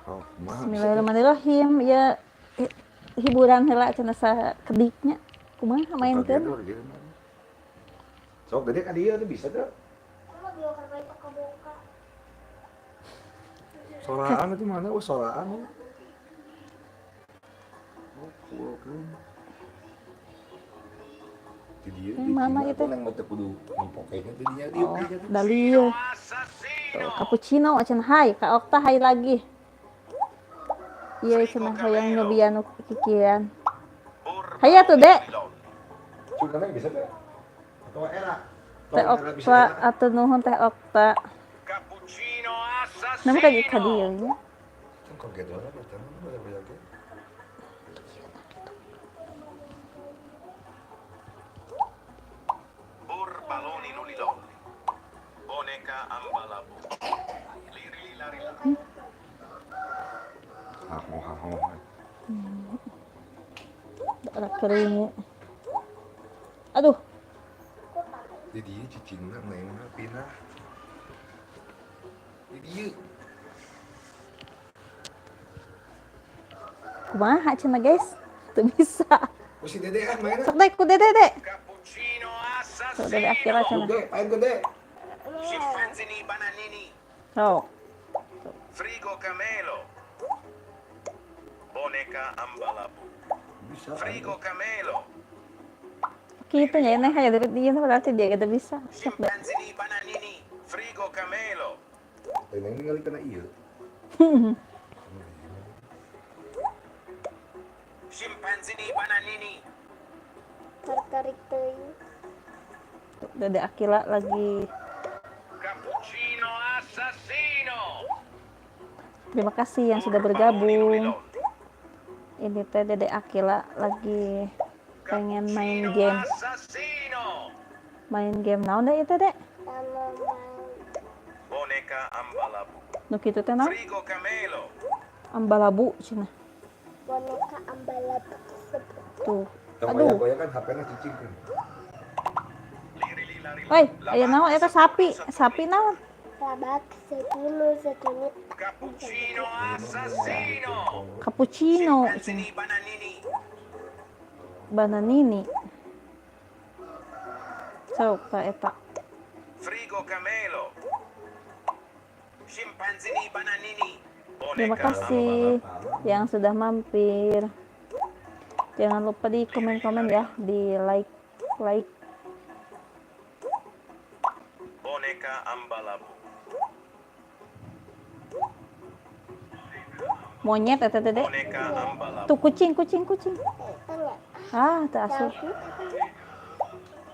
Oh, kumaha bisa teh? Bismillahirrahmanirrahim. Ya hiburan heula cenah sakediknya. Kumaha mainkeun? Kaget gitu. Sok gede ka dieu tuh bisa tuh. Soraan itu mana? Oh, soraan. Oh, cool. Di dieu di Mana Cina itu? tuh neng mah teu kudu nempokkeun di dinya dieu Oh, gitu. Dalil. Tuh, cappuccino cenah hai, Kak Okta hai lagi. Iya cenah hoyong nyobian nu kikian. Hayu tuh, Dek. Cuma neng bisa tuh. Atau era. Teh Okta atau nuhun Teh Okta. Cappuccino Nama ka assassino. dieu nya. Kok gitu lah, banyak banyak. Burbaloni lulilolli. Boneka ambalabu. Lirili larila. Haho haho. Ora kerungu. Aduh, Di dieu cicingna neng mah pindah. Di dieu. Kumaha cenah guys? Teu bisa. Oh si Dede ah mainna. Sok deh ku Dede deh. Cappuccino Sok Dede akhirnya assassino. cenah. Gede, main gede. Scimpanzini bananini. Sok. Frigo camelo. Boneka ambalabu. Bisa. Frigo camelo. Kitu nya neng hayu dari dieu berarti dia kita bisa. Sok deh. Scimpanzini bananini. Frigo camelo. Neng ningali kana ieu. Scimpanzini bananini. Tertarik teuing. Tuh, Dede Akila lagi. Cappuccino assassino. Terima kasih yang sudah bergabung. Ini teh Dede Akila lagi pengen main Cappuccino game. assassino. Main game naon deh itu dek? Sama main Boneka ambalabu. Nu kitu teh naon? Frigo camelo. Ambalabu cenah. Boneka ambalabu tersebut. Tuh. Tong Aduh. goyang kan HP-na cicing kan. Lirili larila. Woi, aya naon eta sapi? Sapi naon? Labak 10 setunit. Cappuccino assassino. Cappuccino cenah. Scimpanzini bananini. Bananini. Sok ta eta. Frigo camelo. Scimpanzini bananini. Terima Boneka kasih yang sudah mampir. Jangan lupa di komen-komen ya, di like, like. Boneka ambalabu. Monyet eta teh Dek. Boneka ambalabu. Tuh kucing, kucing, kucing. Tanya. Ah, teu asup.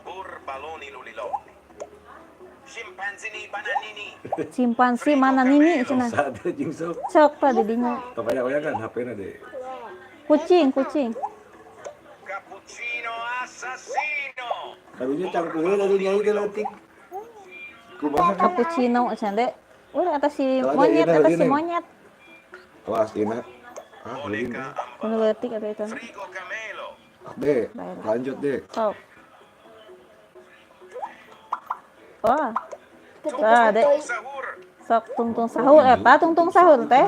Burbaloni lulilolli. Scimpanzini bananini. Simpansi mana nini cenah. Sate jeung sok. Sok tah di dinya. Tong goyang kan HP-na deh. Kucing, kucing. Cappuccino assassino. Karunya cangkeul dari nyai teh leutik. Kumaha kan? Cappuccino cenah Dek. Ulah eta si Kalau ada monyet, ieu eta si neng. Monyet. Awas ieu Ah, heuling. Boneka Kudu ambalabu. leutik eta itu. Frigo camelo. Dek, Baiklah. lanjut dek. Sok. Wah, Gede-gede Ah, Dek. teuing. Sahur. Sok tungtung sahur eta tungtung sahur teh.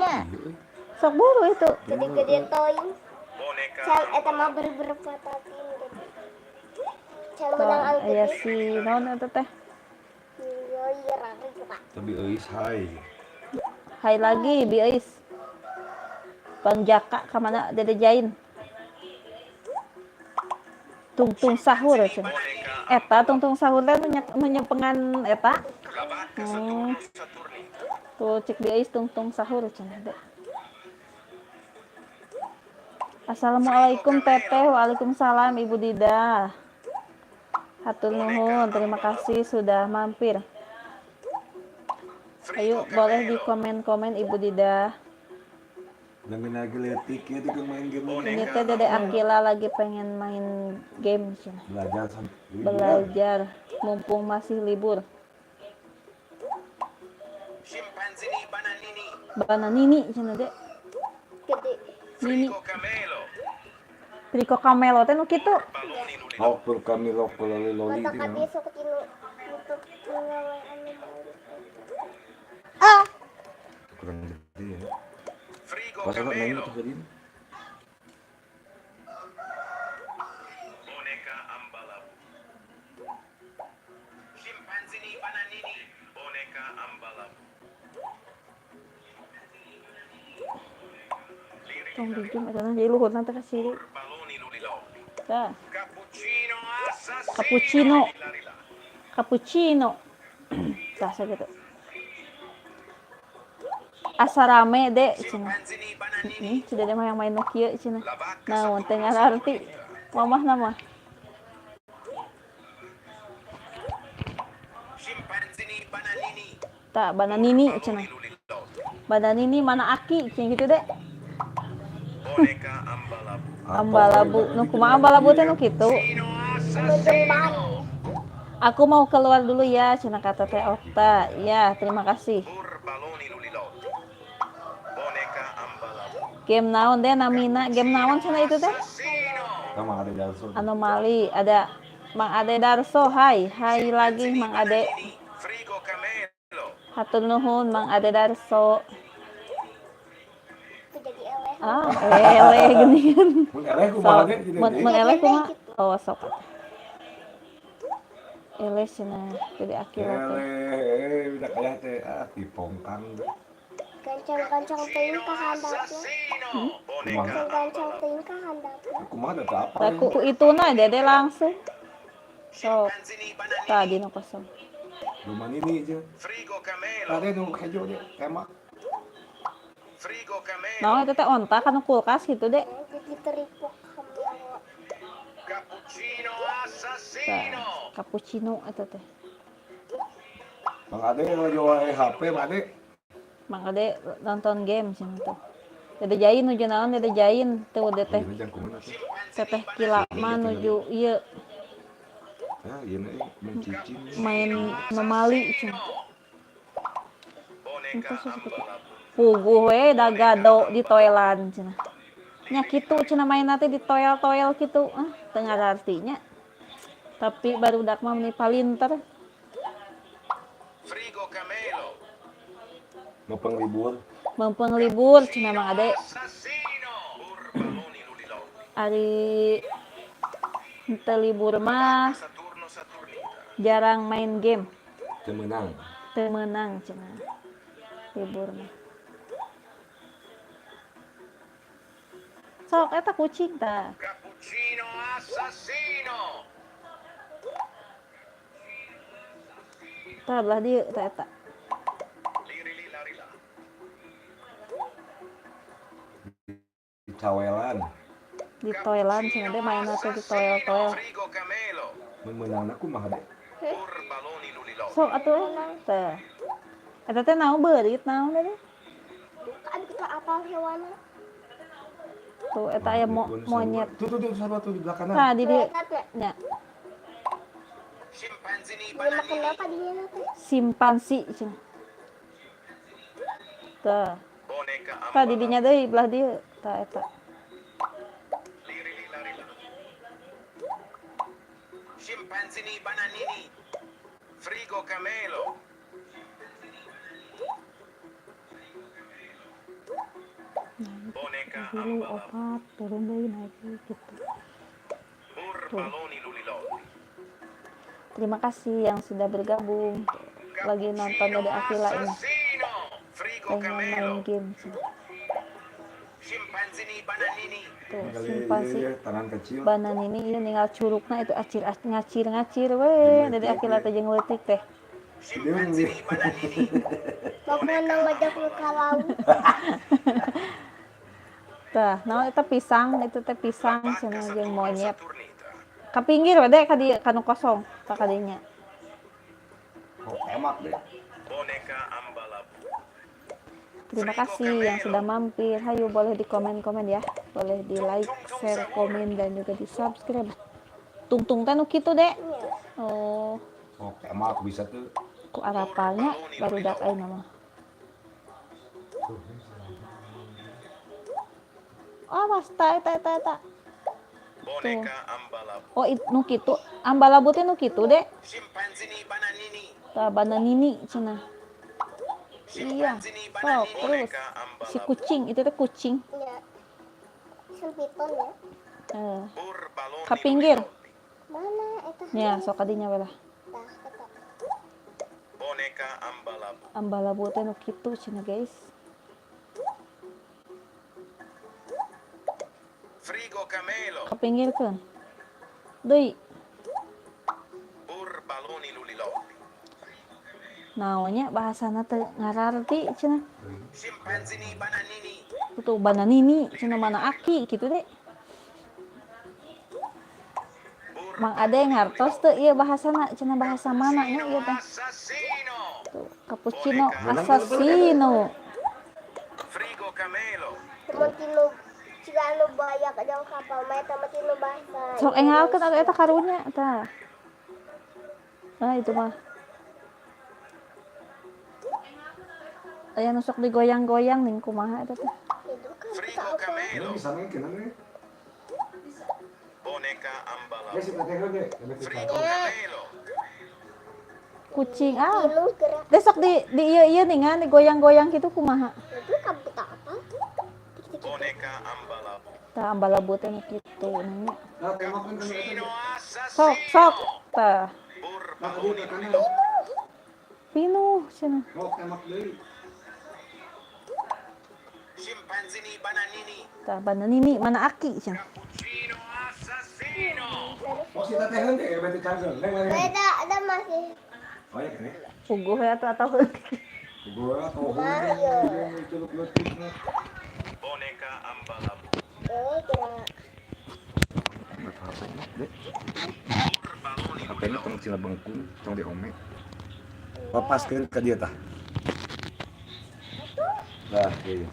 Sok buru itu. Gede-gede teuing. Boneka Can eta mah berberapa tapi gede. Can Tuh, menang anu aya gede. si naon eta teh? Yoi rari juga. Tapi euis hai. Hai lagi Bi Eis. Bang Jaka ka mana Dede Jain? Tungtung sahur cenah. Boneka Eta tungtung sahur teh nu nyepengan eta. La vacca Saturno Saturnita. Tuh cek Bi Eis tungtung sahur cenah deh. Assalamualaikum Teteh, waalaikumsalam Ibu Dida. Hatur nuhun, terima kasih sudah mampir. Ayo Frigo boleh di camelo. komen-komen Ibu Dida. Namina lagi leutik ya tuh main game. Ini teh Dede Akila lagi pengen main game cenah. Belajar sampai Belajar mumpung masih libur. Scimpanzini bananini. Bananini cenah dek. Gede. Nini. Frigo camelo. Triko Camelo teh nu kitu. Baloni lulilolli. Hok pur kami lok loli loli Mata itu. kami sok tinu untuk ngawe anu balik. Ah, Kurang gede ya. Frigo Pasal neng camelo. tuh tadi. Boneka ambalabu. Scimpanzini bananini. Boneka ambalabu. Tong di zoom eta jadi luhurna teh ka siri. Baloni lulilolli. Tah, Cappuccino assassino. Cappuccino. Larilà. Cappuccino. Tah sakitu. Asa rame dek cenah. Scimpanzini bananini. Si Dede mah yang main nu kieu cenah. La vacca Naon teh Saturno ngararti. Saturnita. Mamah nama. Scimpanzini bananini. Tah bananini cenah. Baloni lulilolli. Bananini mana aki cenah gitu dek. Boneka ambalabu. Ambalabu. Nu kumaha ambalabu teh nu kitu. Cappuccino assassino. Aku mau keluar dulu ya, cenah kata Teh Okta. Ya, terima kasih. Burbaloni lulilolli. Boneka ambalabu. Game naon deh namina, game naon cenah itu teh? Assassino. Sama ada Darso. Anomali, ada Mang Ade Darso, hai. Hai lagi Mang Ade. Bananini. Frigo camelo. Hatur nuhun Mang Ade Darso. Itu jadi eleh. Ah, eleh geuningan. Mun eleh kumaha So, ge gitu mun deh. mun eleh kumaha? Oh, sok. Eleh cenah jadi akira teh. Eleh, udah kayak teh ah dipongkang deh. Gancang-gancang teuing ka handapna. Assassino. Boneka Gancang-gancang teuing ka handapna. Kumaha da teu apa? Tah ku ituna Dede langsung. Sok, Scimpanzini bananini. tadi nu kosong. Lumanini aja. Frigo camelo. Tadi nu hejo ge temak. Frigo camelo. Naon eta teh onta kana kulkas gitu dek. Jadi teripok kamu. Cappuccino Tah, assassino. cappuccino eta teh. Bang Ade lagi wae HP, Bang Ade. Mang Ade nonton game cenah tuh. Dede Jain nuju naon Dede Jain tuh Dede teh Ieu jang kumaha teh? teteh kila mah nuju ieu Ah, ieu na mencicing. main anomali cenah. Boneka ambalabu. Puguh we dagado di toilan cenah. Nya kitu cenah main teh di toel-toel kitu. Ah, teu ngarartinya. Tapi barudak mah meni palinter. Frigo camelo. Mepeng libur. Mempeng libur cenah Mang Ade. Assassino. Burbaloni lulilolli. Ari henteu libur mah Saturno Saturnita. jarang main game. Teu meunang. Teu meunang cenah. Libur mah. Sok eta kucing tah. Cappuccino assassino. Tah belah dieu tah eta. Lirili larila. Dicawelan. Di toilan cenah deh mainna teh di toel-toel. Frigo camelo. Mun meunangna kumaha deh? Burbaloni lulilolli. Sok atuh teh. Eta teh naon beurit naon teh? Kan kita apal hewan. Tuh eta aya monyet. Tuh tuh tuh sarua tuh di belakang. Tah di dieu Eta teh. nya Scimpanzini Dia makan bananini. apa dinya teh? simpansi cenah. Tah. Boneka Tah di ambalabu. dinya deui belah dieu tah eta. Lirili larila. Scimpanzini bananini. Frigo camelo. Boneka Tilu ambalabu. opat turun deui naik deui gitu. Burbaloni lulilolli. Terima kasih yang sudah bergabung. Lagi nonton Dede Akila ini. Assassino. Frigo Pengen main camelo. game cenah. Scimpanzini bananini. Tuh, Kali simpansi iya, tangan kecil. bananini ieu ninggal curugna itu acir ngacir ngacir we Dede Akila teh jeung leutik teh. Scimpanzini bananini. Mau menang ngajak lu ka laut. Tah, naon eta pisang, itu teh pisang Vacca cenah jeung Saturno monyet. Saturnita. Ka pinggir we deh ka dieu ka nu kosong, tah ka dinya. Oh, emak deh. Boneka ambalabu. Terima kasih yang sudah mampir. Hayu boleh di komen-komen ya. Boleh di like, share, komen dan juga di subscribe. Tungtung teh nu kitu dek. Oh, Oh, emak bisa tuh. ku arapalnya barudak ayeuna mah. Oh, mas ta eta eta eta. Boneka ambalabu. Oh, nu kitu. Ambalabu teh nu kitu dek. Scimpanzini bananini. Tah bananini cenah. Iya. Scimpanzini Sok bananini. terus. Boneka Si ambalabu. kucing itu teh kucing. Ya. Sempiton ya. Eh, Burbaloni ka pinggir. lulilolli. Mana eta? Nya sok kadinya we lah. Tah, eta. Boneka ambalabu. Ambalabu teh nu kitu cenah guys. Frigo camelo. Ka pinggirkeun. Deui. Burbaloni lulilolli. Naonnya bahasana teu ngararti cenah. Scimpanzini bananini. Tuh bananini cenah mana aki gitu deh. Mang Ade ngartos teu ieu bahasana cenah bahasa mana nya ieu teh. Assassino. Tuh, cappuccino assassino. Frigo camelo. Teman tinu jika anu banyak jang kapal mah eta mah tinu bahasa. Sok engalkeun atuh eta karunya tah. Nah itu mah. Aya nu sok digoyang-goyang ning kumaha eta teh. Itu kan Frigo kita apa? camelo. Ini bisa mungkin nih. Boneka ambalabu. Ya si teteh deh. Frigo camelo. Kucing ah. Tinu gerak. Deh sok di ieu ieu ningan digoyang-goyang kitu kumaha. Itu kan kita apa? Tik-tik. Boneka ambalabu. Tah ambalabu teh nu kitu nanya. Nah, tembakkan kan Cappuccino Sok sok assassino. tah. Nah, Burbaloni kanan. lulilolli. Pinuh cenah. Oh, tembak deui. Scimpanzini bananini. Tah bananini mana aki cenah. Cappuccino assassino. Oh, si teteh deh, berarti cancel. Neng, neng. Beda, ada masih Oh ya kan. Puguh we atuh atau Gua atau Mario. Boneka ambalabu. Eh, gerak. Burbaloni HP-nya lulilolli. tong cina bengkung, tong diome. Lepaskeun ka dia tah. Nah, iya.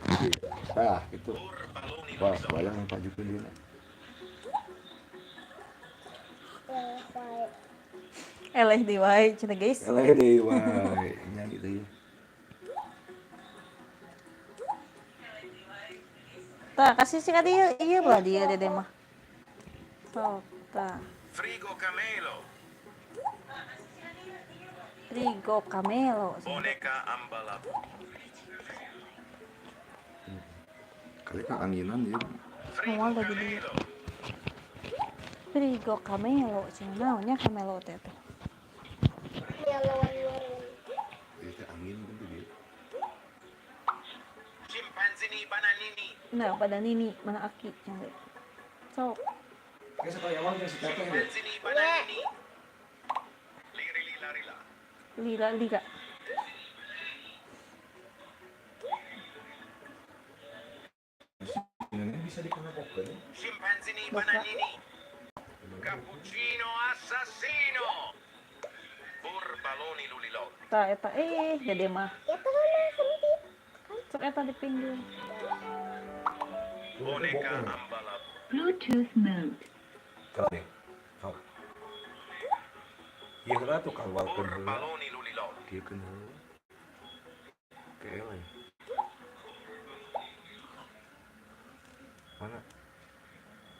Tah, itu. Burbaloni Wah, lulilolli. bayang Pak juga dia. Eh, baik. Eleh di wae cenah guys. Eleh deui wae, nya gitu ya. Tah kasih sih ka dieu ieu belah dieu dede mah. Sok tah. Frigo camelo. Frigo Camelo. Boneka ambalabu. Kali kan anginan ya. Frigo Moal da di dieu. camelo. Frigo Camelo cenah naonnya Camelo teh teh. Ya lawan lawan. Ieu teh angin kan tuh dia. Scimpanzini bananini. Nah, pada nini mana aki cenah. Sok Kayak sekali awal si teteh deh. Scimpanzini bananini. Liri lila lila. lila lila. Ini bisa dikenapokeun. Scimpanzini Buka. bananini. Cappuccino assassino. Burbaloni lulilolli. Tah eta eh dede mah. Ya tangan sempit. Sok eta di pinggir. Boneka ambalabu. Bluetooth mode. Kali. Sok. Ieu heula tuh kaluarkeun heula. Burbaloni lulilolli. Kieukeun heula. Ke eleh. Mana?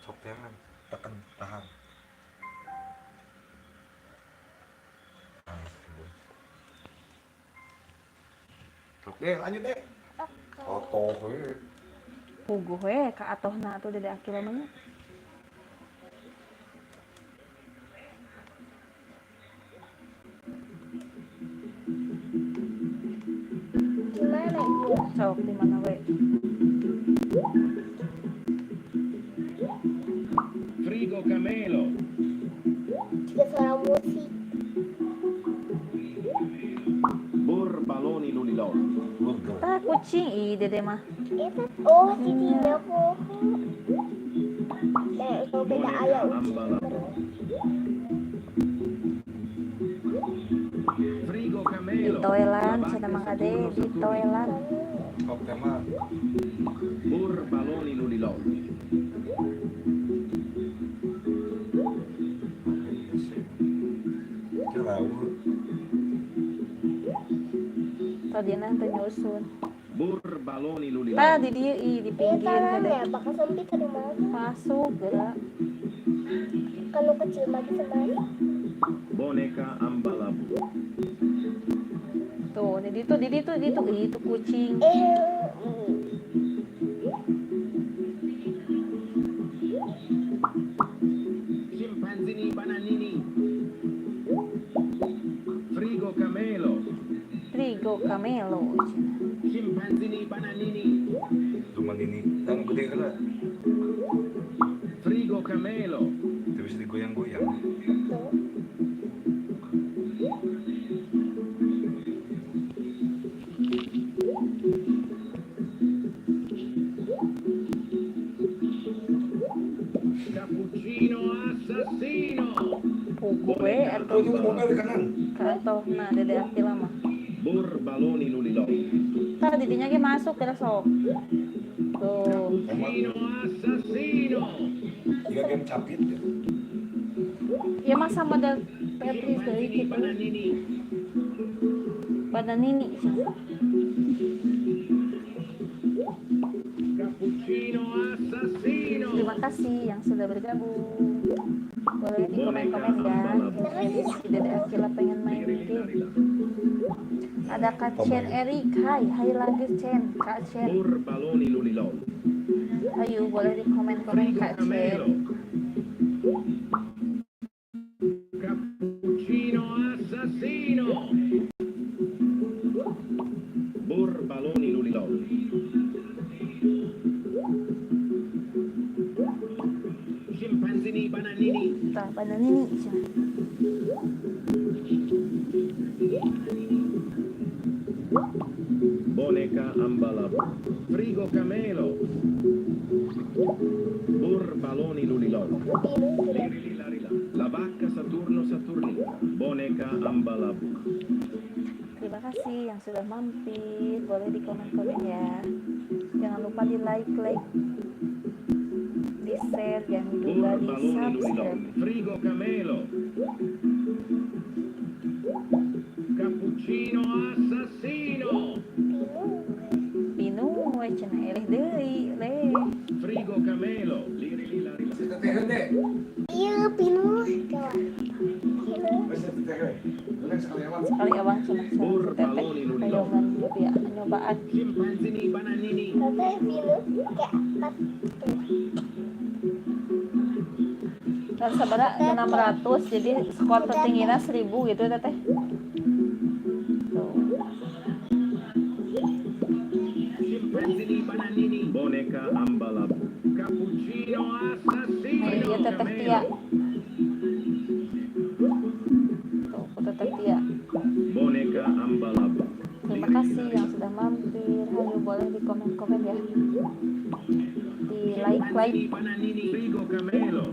Sok tangan, tekan, tahan. Sok deh, lanjut deh. Otoh we. Puguh we ka atohna atuh dede aki mah nya. Gimana ibu? Sok di mana we? Frigo camelo. Jika suara musik. Burbaloni lulilolli. Burger. Tah kucing ih dede mah. Eta oh tidinya pohon. Nah, kalau beda Boneka ayam. ambalabu. Frigo Di camelo. toilan cenah Mang Ade di toilan. Sok tema. Burbaloni lulilolli. Jauh. Tadina teu nyusun. Burbaloni Tah lulilolli. di dieu ih di Iya pinggir tangan dede. ya, bakal sempit ke rumah. Masuk geura. Kalau kecil mah bisa masuk. Boneka ambalabu. Tuh, di ditu, di ditu, di ditu. Ih, itu kucing. Scimpanzini bananini. Frigo camelo. Frigo camelo. Scimpanzini bananini. Dumanini. Tangan gede kala. Frigo camelo. Itu bisa digoyang-goyang. Tuh. Cappuccino assassino. Pugu we Oh, atuh. itu mau ke kanan. Katohna Dede Akila mah. Burbaloni lulilolli. Tah didinya ge masuk kira sok. Tuh. Cappuccino assassino. Jika game capit ya. Ya masa model Tetris deui Scimpanzini kitu. bananini. Bananini cenah. Cappuccino assassino. Terima kasih yang sudah bergabung. Boleh di komen-komen ya. Si Dede Akila pengen main game. Ada Kak Chen Erik. Hai, hai lagi Chen. Kak Chen. Burbaloni lulilolli. Ayo boleh di komen-komen Frigo Kak Chen. camelo. Cappuccino assassino. Burbaloni lulilolli. Scimpanzini bananini. Tah, bananini cenah. Boneca ambalabù. Frigo camelo. Burbaloni lulilolli. Lirilarilà. La vacca Saturno Saturnina. Boneca ambalabù. Terima kasih yang sudah mampir. Boleh di komen-komen ya. Jangan lupa di like, like, di share, dan juga di Burbaloni subscribe. lulilolli. Frigo camelo. Cappuccino assassino. Pinu we cenah eleh deui, le. Frigo camelo. Lirilarilà. Si teteh deh. Iya, pinuh. Coba. Pinuh. Wes teteh we. Lu sekali awal. Sekali abang cenah sareng si teteh kayogan gitu ya, nyobaan. Scimpanzini bananini. Teteh pinuh kayak apa tuh? Dan sebenarnya 600 jadi skor tertingginya 1000 gitu teteh. Tuh. Scimpanzini bananini. Boneca ambalabù. Cappuccino assassino. Nah, iya teteh Tia. Tuh, ku teteh Tia. Boneca ambalabù. Terima kasih yang sudah mampir. Ayo boleh di komen-komen ya. Di like-like. Scimpanzini bananini. Frigo camelo.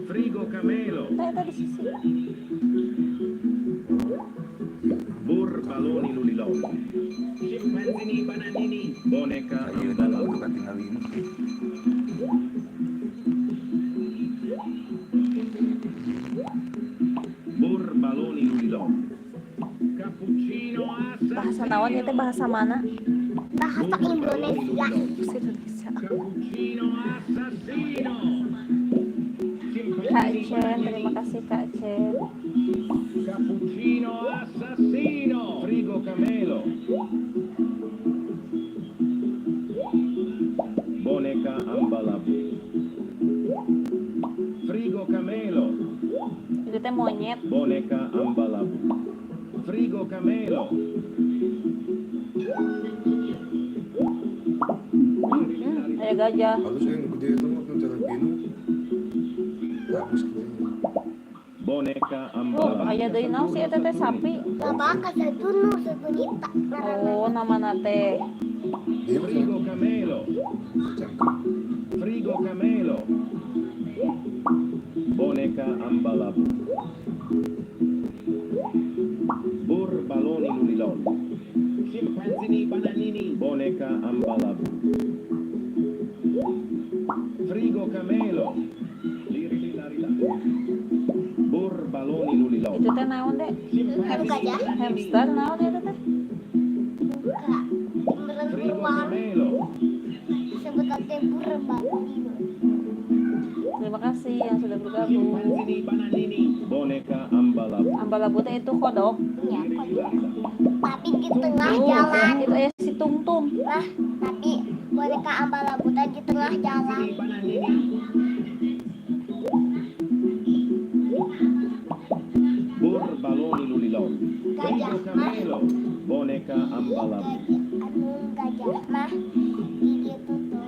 Frigo camelo. Nah, itu di sisi. Burbaloni lulilolli. Scimpanzini bananini. Boneca Ayo dah ambalabù. aku tinggalin. Burbaloni lulilolli. Cappuccino Bahasa naon ya teh assassino. bahasa mana? Bahasa Indonesia. Bahasa Indonesia. Cappuccino assassino. Kak Scimpanzini Chen, terima bananini. kasih Kak Chen. Cappuccino assassino. Frigo camelo. Boneca ambalabù. Frigo camelo. Itu teh monyet. Boneca ambalabù. Frigo camelo. Aya gajah. Halus yang gede itu mah cara pinu. Bagus gitu. Boneca Oh, ambalabù. aya deui naon sih eta teh sapi? La vaca Saturno Saturnita. Oh, namana teh. Dia mah Frigo camelo. cangkem. Frigo camelo. Boneca ambalabù. Burbaloni lulilolli. Scimpanzini bananini. Boneca ambalabù. Frigo camelo. Lirililarilà. Burbaloni lulilolli. Itu teh naon deh? Scimpanzini Gajah. bananini. Hamster naon eta teh? Buka. Beneran Frigo beruang. camelo. Sebutan teh burbaloni. Terima kasih yang sudah bergabung. Scimpanzini bananini. Boneca ambalabù. ambalabu. Ambalabu teh itu kodok. Iya, kodok. Tapi di tengah jalan. Itu aya si Tungtung. Nah, tapi boneka ambalabu teh di tengah jalan. Bur baloni lulilon. Gajah mah. Boneka ambalabu. Anu gajah mah di gitu tuh.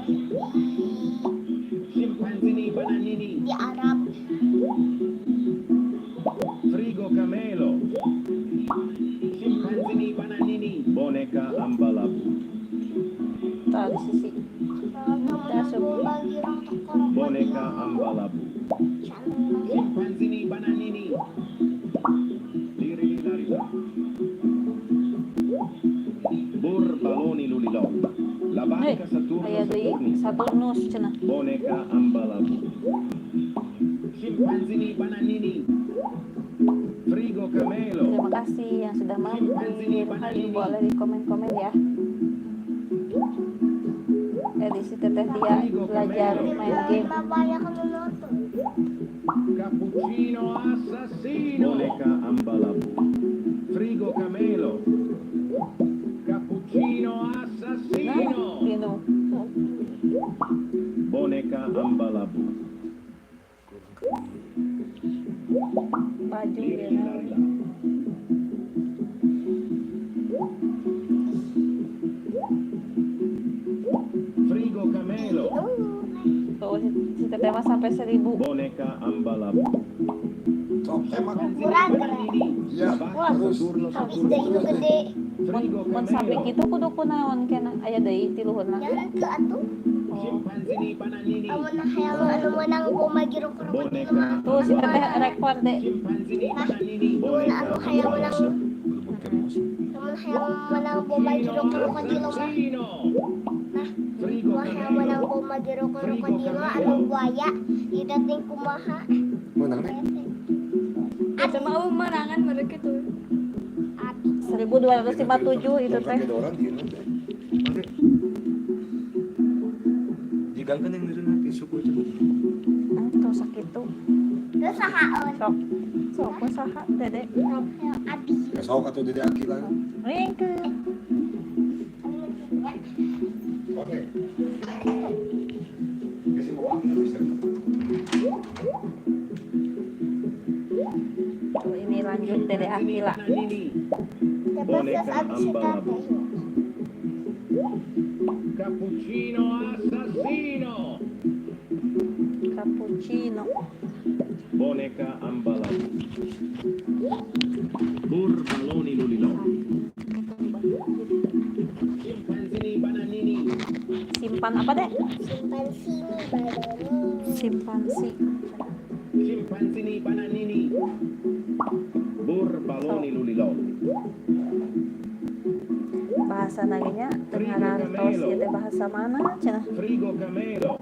Scimpanzini bananini. Di Arab. Frigo camelo. Scimpanzini bananini. Boneka ambalabu. Tah di sisi. Boneka ambalabu. Scimpanzini bananini. Liri lari. Bur baloni lulilon. La barca Saturno Saturni. Saturnus cenah. Boneka ambalabu. Scimpanzini bananini. Frigo camelo. Terima kasih yang sudah mampir. Boleh di komen-komen ya. Edisi Teteh Tia belajar main game. Cappuccino assassino. Boneka ambalabu. Frigo camelo. Cappuccino assassino. Boneka ambalabu. Baju ya. Frigo camelo. Tuh, si Teteh mah sampai 1000. Boneka ambalabu. Sok tembak. Kurang. Iya. Wah, terus. Habis itu gede. Mun sampai kitu kudu kunaon kena aya deui ti luhurna. Jangan ke atuh. Amun hayang anu meunang goma jero krokodil mah. Tuh si Teteh rekor deh. Nah, mun anu hayang meunang. Mun hayang meunang goma jero krokodil mah. Nah, mun hayang meunang goma jero krokodil anu buaya didating kumaha. Meunang deh. Ada mau menangan mereka tuh. 1257 itu teh. Digangkeun yang ngeureun hati suku itu. Tuh sakitu. Terus saha? Sok. Sok we saha Dede? Abi. Ya sok atuh Dede Akila. Ringkeun. Oke. Geus mau bisa. Tuh ini lanjut Dede Akila. Boneka ambalabu. Cappuccino assassino. Cappuccino. Boneka ambalabu. Bur baloni lulilon. Scimpanzini bananini. Simpan apa deh? Simpan sini bananini. Simpansi. Scimpanzini bananini. Bur baloni lulilon. Bahasa naganya tengarantos ieu teh bahasa mana cenah? Frigo camelo.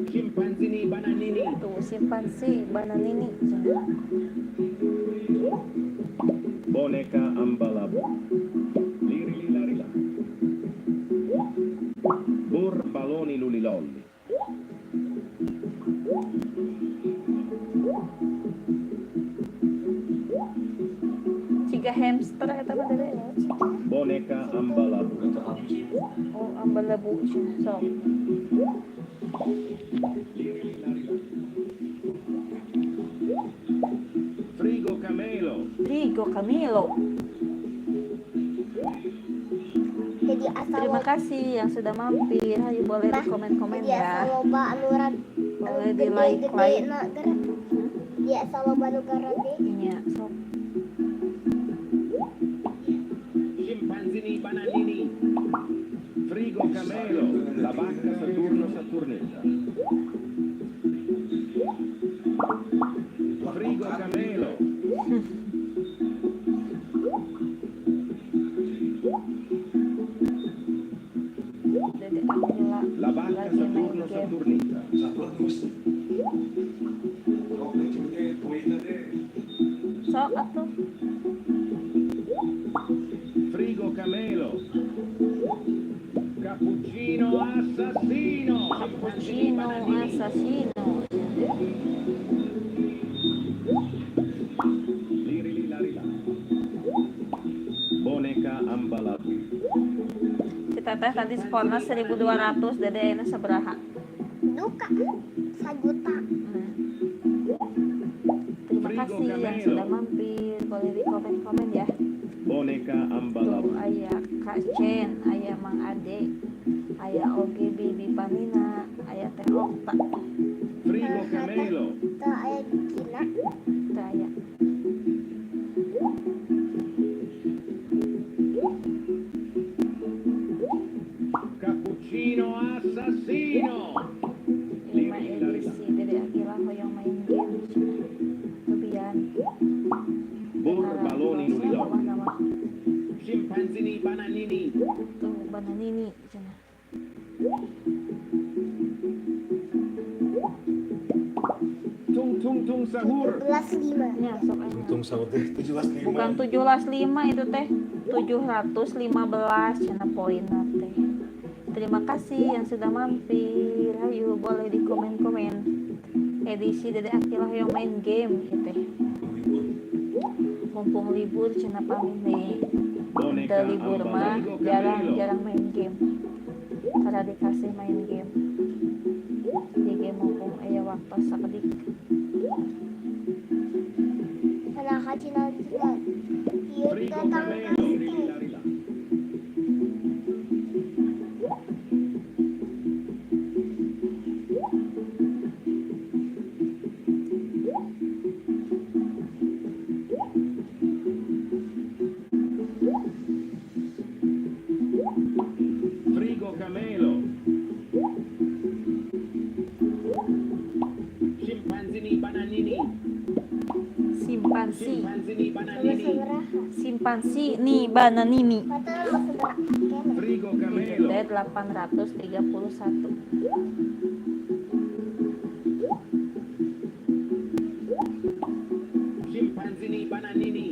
Scimpanzini bananini. Tuh simpansi bananini cenah. Boneka ambalabu. Lirili larila. Bur baloni lulilolli. Ciga hamster eta mah Dede. Boneka ambalabu. Oh, ambalabu sok. Frigo camelo. Frigo camelo. Jadi asal Terima kasih yang sudah mampir. Ayo boleh di komen-komen jadi ya. asal loba anu Boleh di like like. Di asal loba nu garede. Iya, sok. Scimpanzini bananini. Frigo camelo. La vacca Saturno Saturnetta. Frigo camelo. Dede Akila La vacca lagi main Saturno game. Saturnetta. Saturnus. Sok deh cuma deh poinna deh. Sok atuh. Frigo camelo. Cappuccino assassino. Cappuccino assassino. Teteh tadi skorna 1200, Dede ayeuna sabaraha? Duka sajuta. Terima kasih yang sudah mampir. Boleh di komen-komen ya. Boneka Tuh Ambalabu. aya Kak Chen, aya Mang Ade, aya Oge Bibi Panina, aya Teh Okta. Frigo Camelo. Teu aya Gina. Teu aya. Cappuccino assassino. Ieu mah edisi Dede Akila hoyong main game cenah. Lebihan. Burbaloni Tara, Luliloli. mama nama. Scimpanzini bananini. Tuh bananini cenah. Tung tung tung sahur. 17.5. Nya sok aya. Untung sahur teh 17.5. Bukan 17.5 itu teh 715 cenah poinna teh. Terima kasih yang sudah mampir. Ayo boleh di komen-komen. Edisi Dede Akilah yang main game gitu teh. Mumpung libur cenah pamit nih. Boneka Teu libur mah Ambalabu. jarang-jarang main game. Karena dikasih main game. Di game mumpung aya waktu sakedik. Karena kacina juga. Ieu Frigo datang Camelo. pasti. Frigo Camelo. Scimpanzini bananini. Simpansi. Scimpanzini Sama bananini. sabaraha? Simpansi nih bananini. Kata nama sabaraha kene. Frigo Itu Camelo. teh 831. Scimpanzini bananini.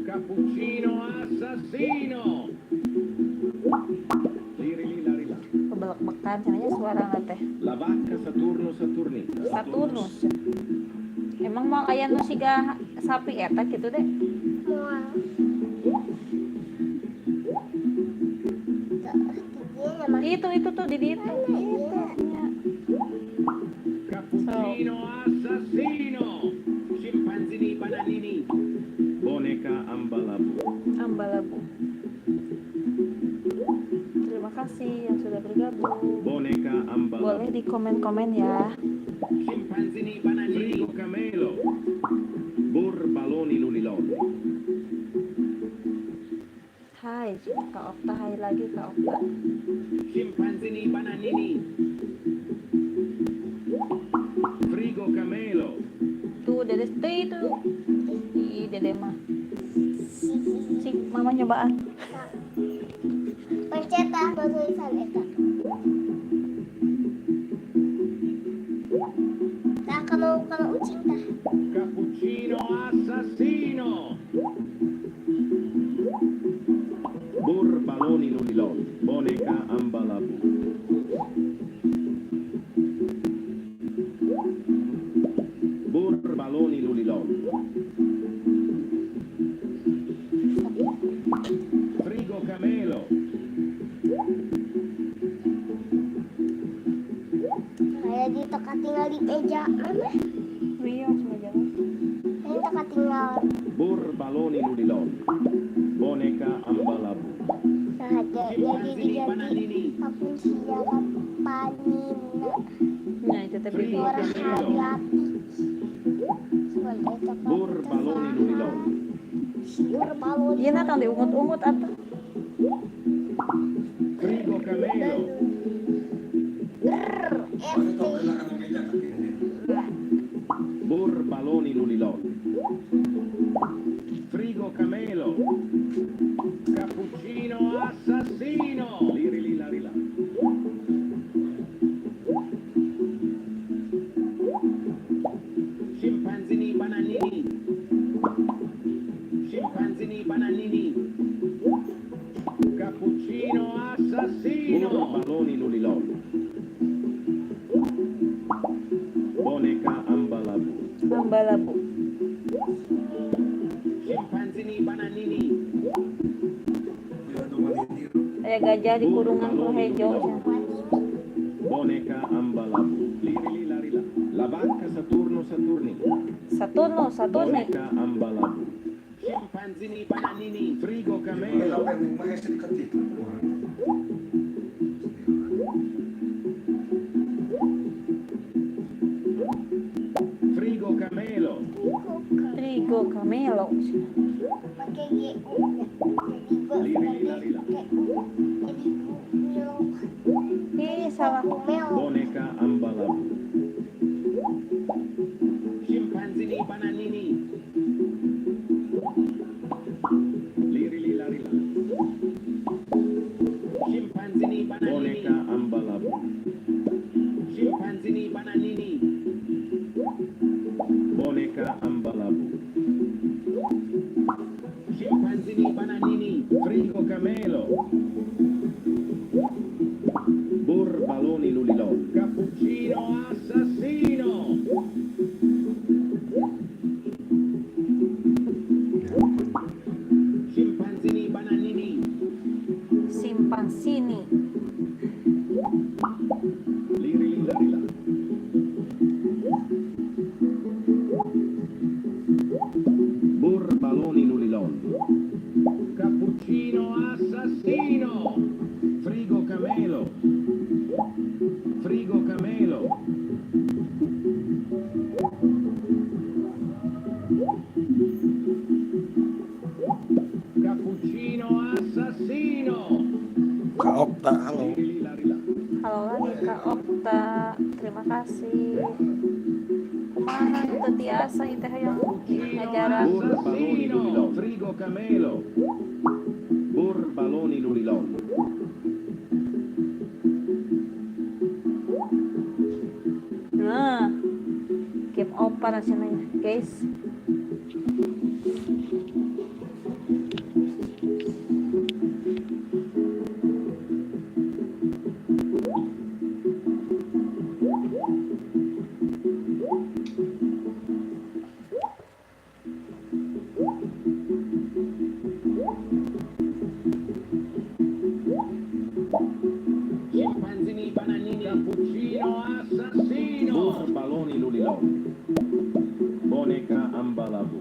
Cappuccino assassino. Liri li lari là. Kebelek-bekan cenah nya suara teh. La vacca Saturno Saturnita. Saturnus. Emang mau aya nu siga sapi eta gitu deh. Moal. Teu, di dieu mah. Itu tuh di ditu. Mana ieu? Nya. Cappuccino assassino. Scimpanzini bananini. Boneka Ambalabu. Ambalabu. Terima kasih yang sudah bergabung. Boneka Ambalabu. Boleh di komen-komen ya. Scimpanzini bananini. Frigo Camelo. Burbaloni Luliloli. Hai, Kak Okta, hai lagi Kak Okta. Scimpanzini bananini. Frigo Camelo. Tuh, Dede tuh itu. Ih, Dede mah. Cik, mama nyobaan. Pencet ah tulisan eta. Tah kalau kalau ucing tah. Cappuccino assassino. Burbaloni Luliloli. Boneka Ambalabu. Burbaloni Luliloli. Frigo Camelo. Kayak di teka tinggal di meja. Mana? Iya, semua jalan. Ini teka tinggal. Burbaloni Luliloli. Boneka Ambalabu. Nah, jadi Scimpanzini diganti bananini. kapuncia kapanina. Nah, itu teh bibi. Orang hayati. Sebagai teka Burbaloni Luliloli. Siur balon. Iya, nah, tong diungut-ungut atuh. Frigo Camelo. Brr, Mana FT. tau kena kana meja kaki ini. Burbaloni Luliloli. Frigo Camelo. Cappuccino assassino. Liri li lari là. Scimpanzini bananini. Scimpanzini bananini. Cappuccino assassino. Burbaloni Luliloli. Boneka Ambalabu. Ambalabu. Scimpanzini bananini. Bila tuh mati tiru. Aya gajah di kurungan ku hejo cenah. Boneka Ambalabu. Lirili larila. La vacca Saturno Saturnita. Saturno, Saturni. Boneka Ambalabu. Scimpanzini bananini. Frigo camelo. Frigo camelo. Trigo camelo. Pakai G U. Lirili larila. Ih, salah. Boneka Ambalabu. Scimpanzini bananini. Lirili larila. Scimpanzini bananini. Boneka Ambalabu. Scimpanzini bananini. Boneka Ambalabu. Scimpanzini bananini. Frigo camelo. Burbaloni lulilò. Cappuccino assassino. Scimpanzini bananini. Simpanzini. Lirili larila. Burbaloni lulilò. Cappuccino assassino. Frigo camelo. Frigo camelo. Cappuccino assassino. Kak Okta, halo. Lirili larila. Halo lagi Kak Okta, terima kasih. Kumaha teu tiasa ieu teh hayang ngajaran. Burbaloni lulilò. Frigo camelo. Burbaloni lulilò. Nah, game over cenah guys. Scimpanzini bananini. Cappuccino assassino. Burbaloni lulilò. Boneka Ambalabu.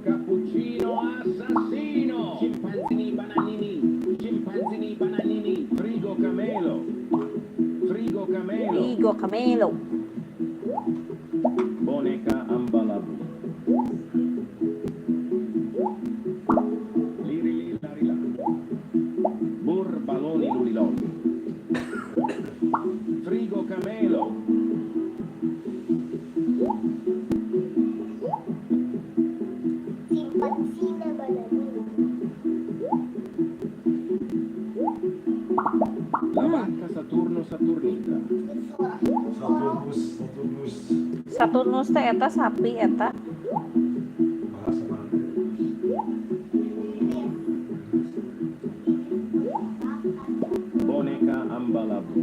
Cappuccino assassino. Scimpanzini bananini. Scimpanzini bananini. Frigo camelo. Frigo camelo. Trigo camelo. Boneka Ambalabu. Lirili larila. Burbaloni lulilò. Frigo camelo. Simpanzina bananini. La vacca Saturno Saturnita. Saturnus, Saturnus. Saturnus teh eta sapi eta. Bahasa mana? Boneka Ambalabu.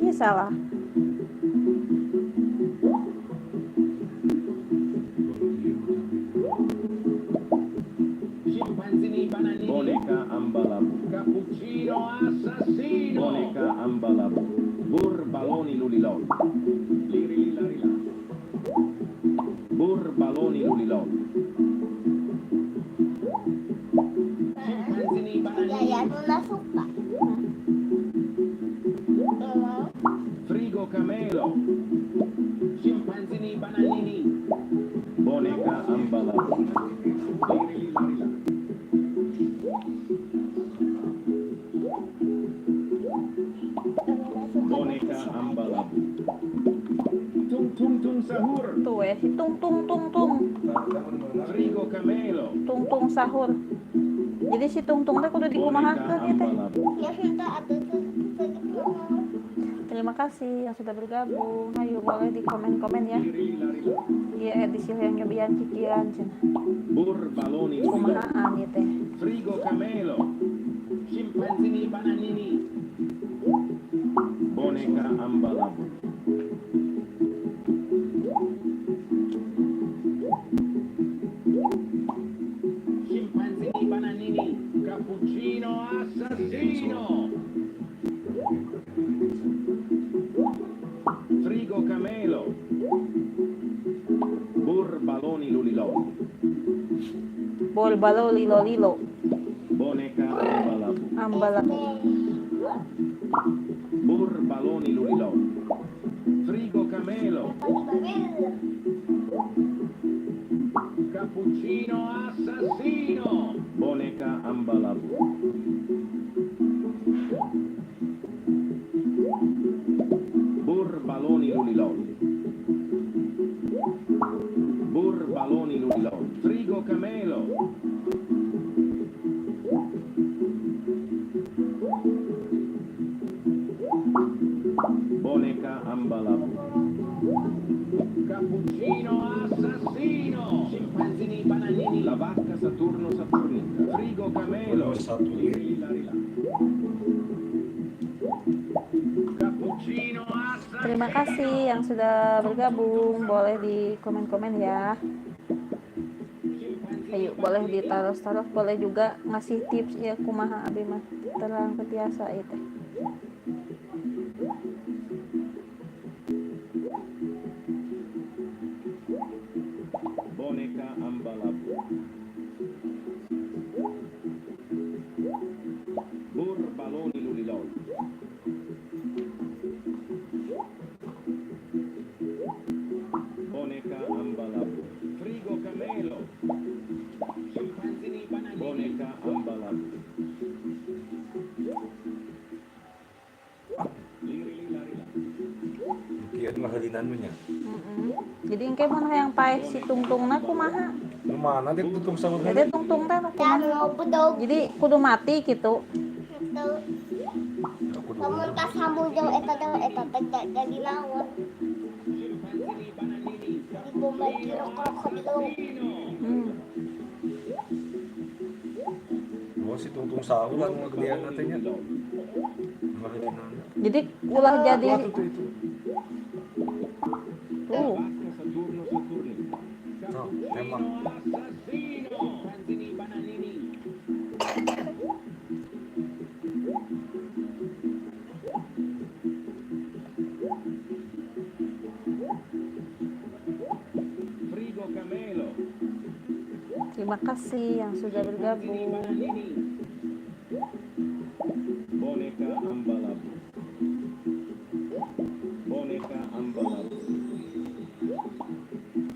Ih, salah. Scimpanzini bananini. Boneka Ambalabu. Cappuccino assassino. Boneka Ambalabu. Burbaloni lulilò. Lirili larila. Burbaloni lulilò. Scimpanzini bananini. Gaya nu suka. Frigo camelo. Scimpanzini bananini. Boneka Ambalabu. Lirili larila. Boneka Ambalabu. Tung tung tung sahur. Tuh ya si tung tung tung tung. Frigo camelo. Tung tung sahur. Jadi si tung tung teh kudu Boneka dikumahakeun ieu teh. Ambalabu. Ya sudah atuh Terima kasih yang sudah bergabung. Ayo boleh di komen-komen ya. Lirili larila. Iya edisi yang nyobian cikiran cenah. Burbaloni lulilò. Kumahaan ieu teh. Frigo camelo. Scimpanzini bananini. Boneka Ambalabu. Scimpanzini bananini. Bol balo lilo lilo. Boneka ambalabu. Ambalabu. Bur baloni lulilò. Frigo camelo. Cappuccino assassino. Boneka ambalabu. Bur baloni lulilò. Bur baloni lulilò. Frigo camelo. Boneka ambalabu. Cappuccino assassino. Scimpanzini bananini. La vacca Saturno Saturnita. Frigo camelo. Cappuccino assassino. Terima kasih yang sudah bergabung. Boleh di komen-komen ya. Ayo, boleh ditaruh-taruh, boleh juga ngasih tips ya kumaha abi mah terang ketiasa itu. Boneka ambalabu. Bur baloni lulilol. Boneka ambalabu. Frigo camelo. Scimpanzini bananini. Boneka ambalabu. Lirili larila. Kieu mahalinan mo nya. Jadi engke mun hayang paeh si tungtungna kumaha? Nu mana dia tutung sama Jadi tungtung teh nu kumaha? Jadi kudu mati gitu. Lamun kasambung jeung eta teh jadi naon? Di bombardir krokodil. Oh, si tungtung sahur lah ngegedean nantinya. Jadi ulah jadi itu. Tuh. Oh, emang. Terima kasih yang sudah bergabung. Boneka ambalabu. Boneka ambalabu.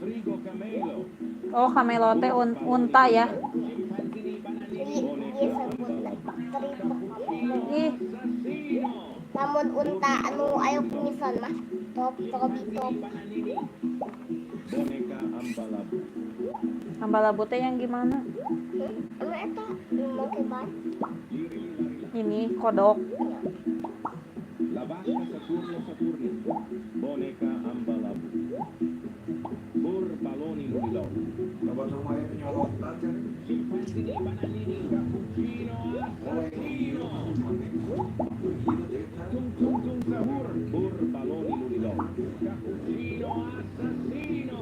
Frigo camelo. Oh, camelo teh unta ya. Ih. Namun unta anu ayo kumisan mah. Top tobi top. Boneka ambalabu. Ambalabu teh yang gimana? Ini kodok. La vacca Saturno Saturnita. Boneka ambalabu. Bur baloni lulilò. Scimpanzini bananini. Cappuccino assassino. Tum tum tum sahur. Bur baloni lulilò. Cappuccino assassino.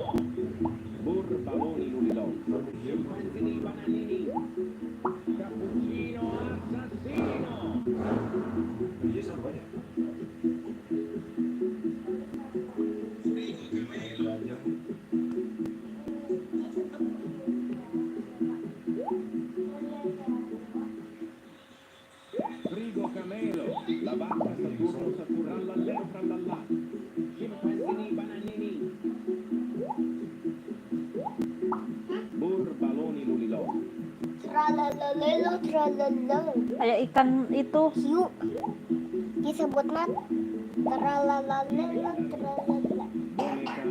Bur baloni lulilò. Scimpanzini bananini. Cappuccino assassino. Frigo camelo, la vacca Saturno Saturnallallero frallallà. Scimpanzini bananini. Bur baloni lulilò. Tralalelo tralalelo. Kayak ikan itu. Hiu. Disebutna tralalelo tralalala.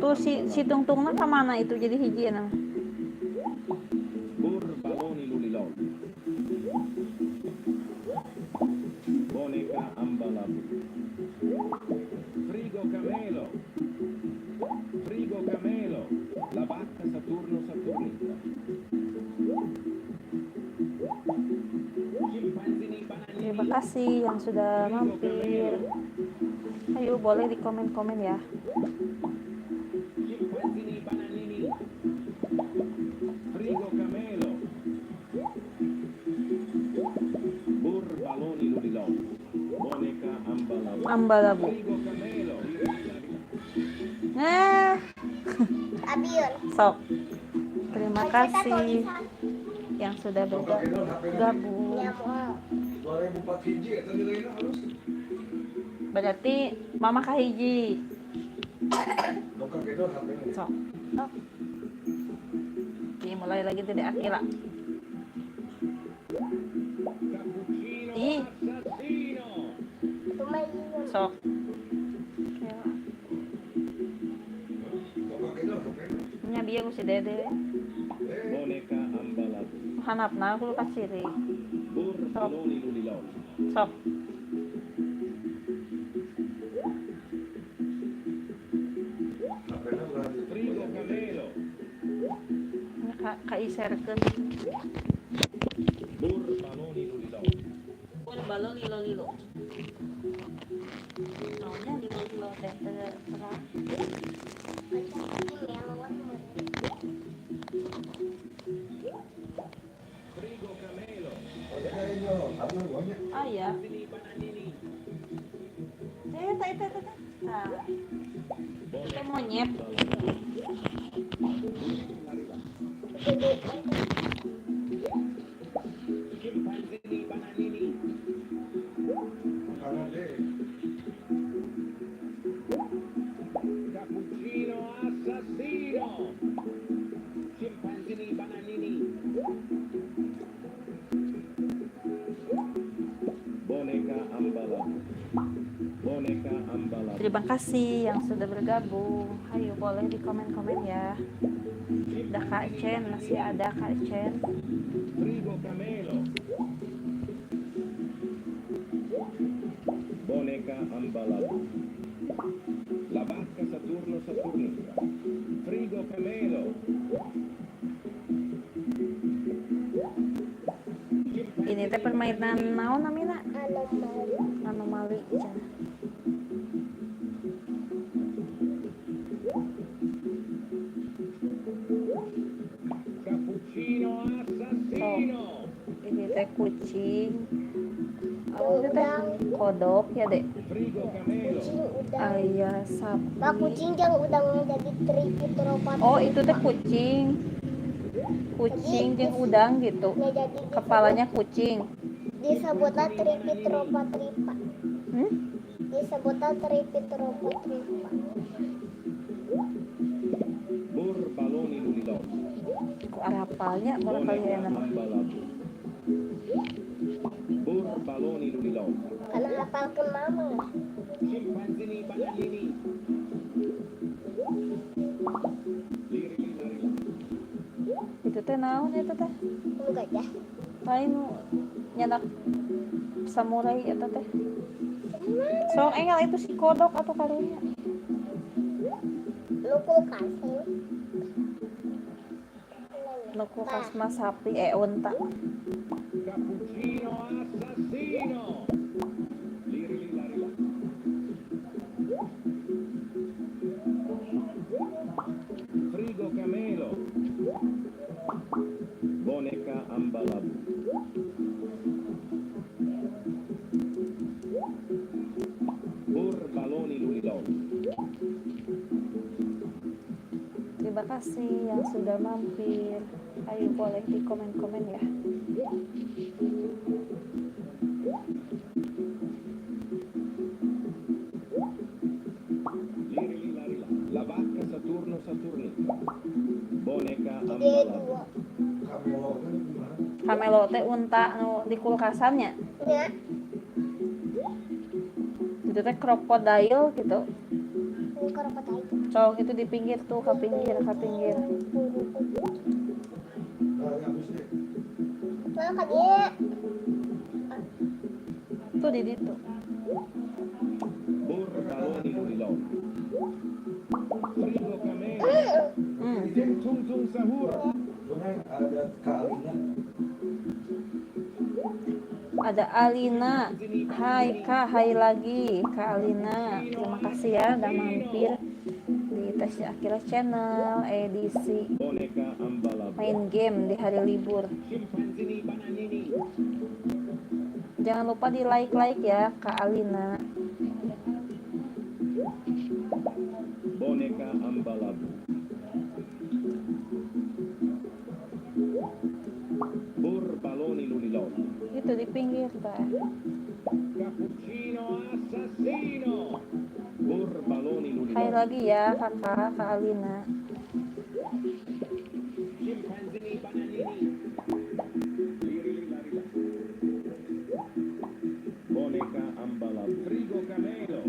Tuh si tungtungna ka mana itu jadi hiji na. Bur baloni lulilò. Boneka ambalabu. Frigo camelo. Frigo camelo. La vacca Saturno Saturnita. Terima kasih yang sudah mampir. Ayo boleh di komen-komen ya. Scimpanzini bananini. Frigo camelo. Bur baloni lulilò. Boneka ambalabu. Ambalabu. Frigo camelo. Nah, Abiun. sok. Terima kasih. yang sudah bergabung. 2004 hiji eta nilainya harus. Berarti mama kahiji. Sok. Sok. Oke, mulai lagi Dede Akila. Ih. Sok. Nya bieu si Dede. Hanapna aku kasih. Sok. Sok. Kaiserkeun. Bur balon lilo lilo. Naonnya lilo lilo teh terang. Ah ya. Nah. Itu monyet. Terima kasih yang sudah bergabung. Ayo boleh di komen-komen ya. Ada Kak Chen, masih ada Kak Chen. Boneka Ambalabu. La vacca Saturno Saturnica. Frigo Camelo. Ini teh permainan naon namina? Anomali. Anomali. Oh, ini teh kucing. Oh, ini teh kodok ya, Dek? Ayah sapi. Pak, kucing yang udang jadi tripitropat. Oh, itu teh kucing. Kucing jeung udang gitu. Kepalanya kucing. Disebutnya tripitropatripa. Hmm? Disebutnya tripitropatripa. Ku arapalnya barangkali enak. Karena hafal ke mama. Itu teh naon eta teh? Nu gajah. Lain nyanak samurai eta teh. Sok enggal itu si kodok atau karunya. Nu kulkas. Nu kulkas mah sapi unta. Cappuccino assassino. Frigo Camelo. Boneka Ambalabu. Bur baloni lulilon. Terima kasih yang sudah mampir. Ayo boleh di komen-komen ya. La vacca Saturno Saturnica. Boneka Ambalabu. Kamelo teh unta nu di kulkasannya. Ya. Itu teh krokodil gitu. Krokodil. Cowok itu di pinggir tuh, ke pinggir, ke pinggir. Tuh di situ. Ada Alina. Hai Kak, hai lagi Kak Alina. Terima kasih ya udah mampir di Tasya Aqilla Channel edisi main game di hari libur. Jangan lupa di like-like ya Kak Alina. Boneka Ambalabu. Itu di pinggir tah. Cappuccino assassino. Burbaloni Hai luliloli. lagi ya kakak, Kak Alina. Scimpanzini bananini. Lirili larila. Boneka ambalabu. Frigo camelo.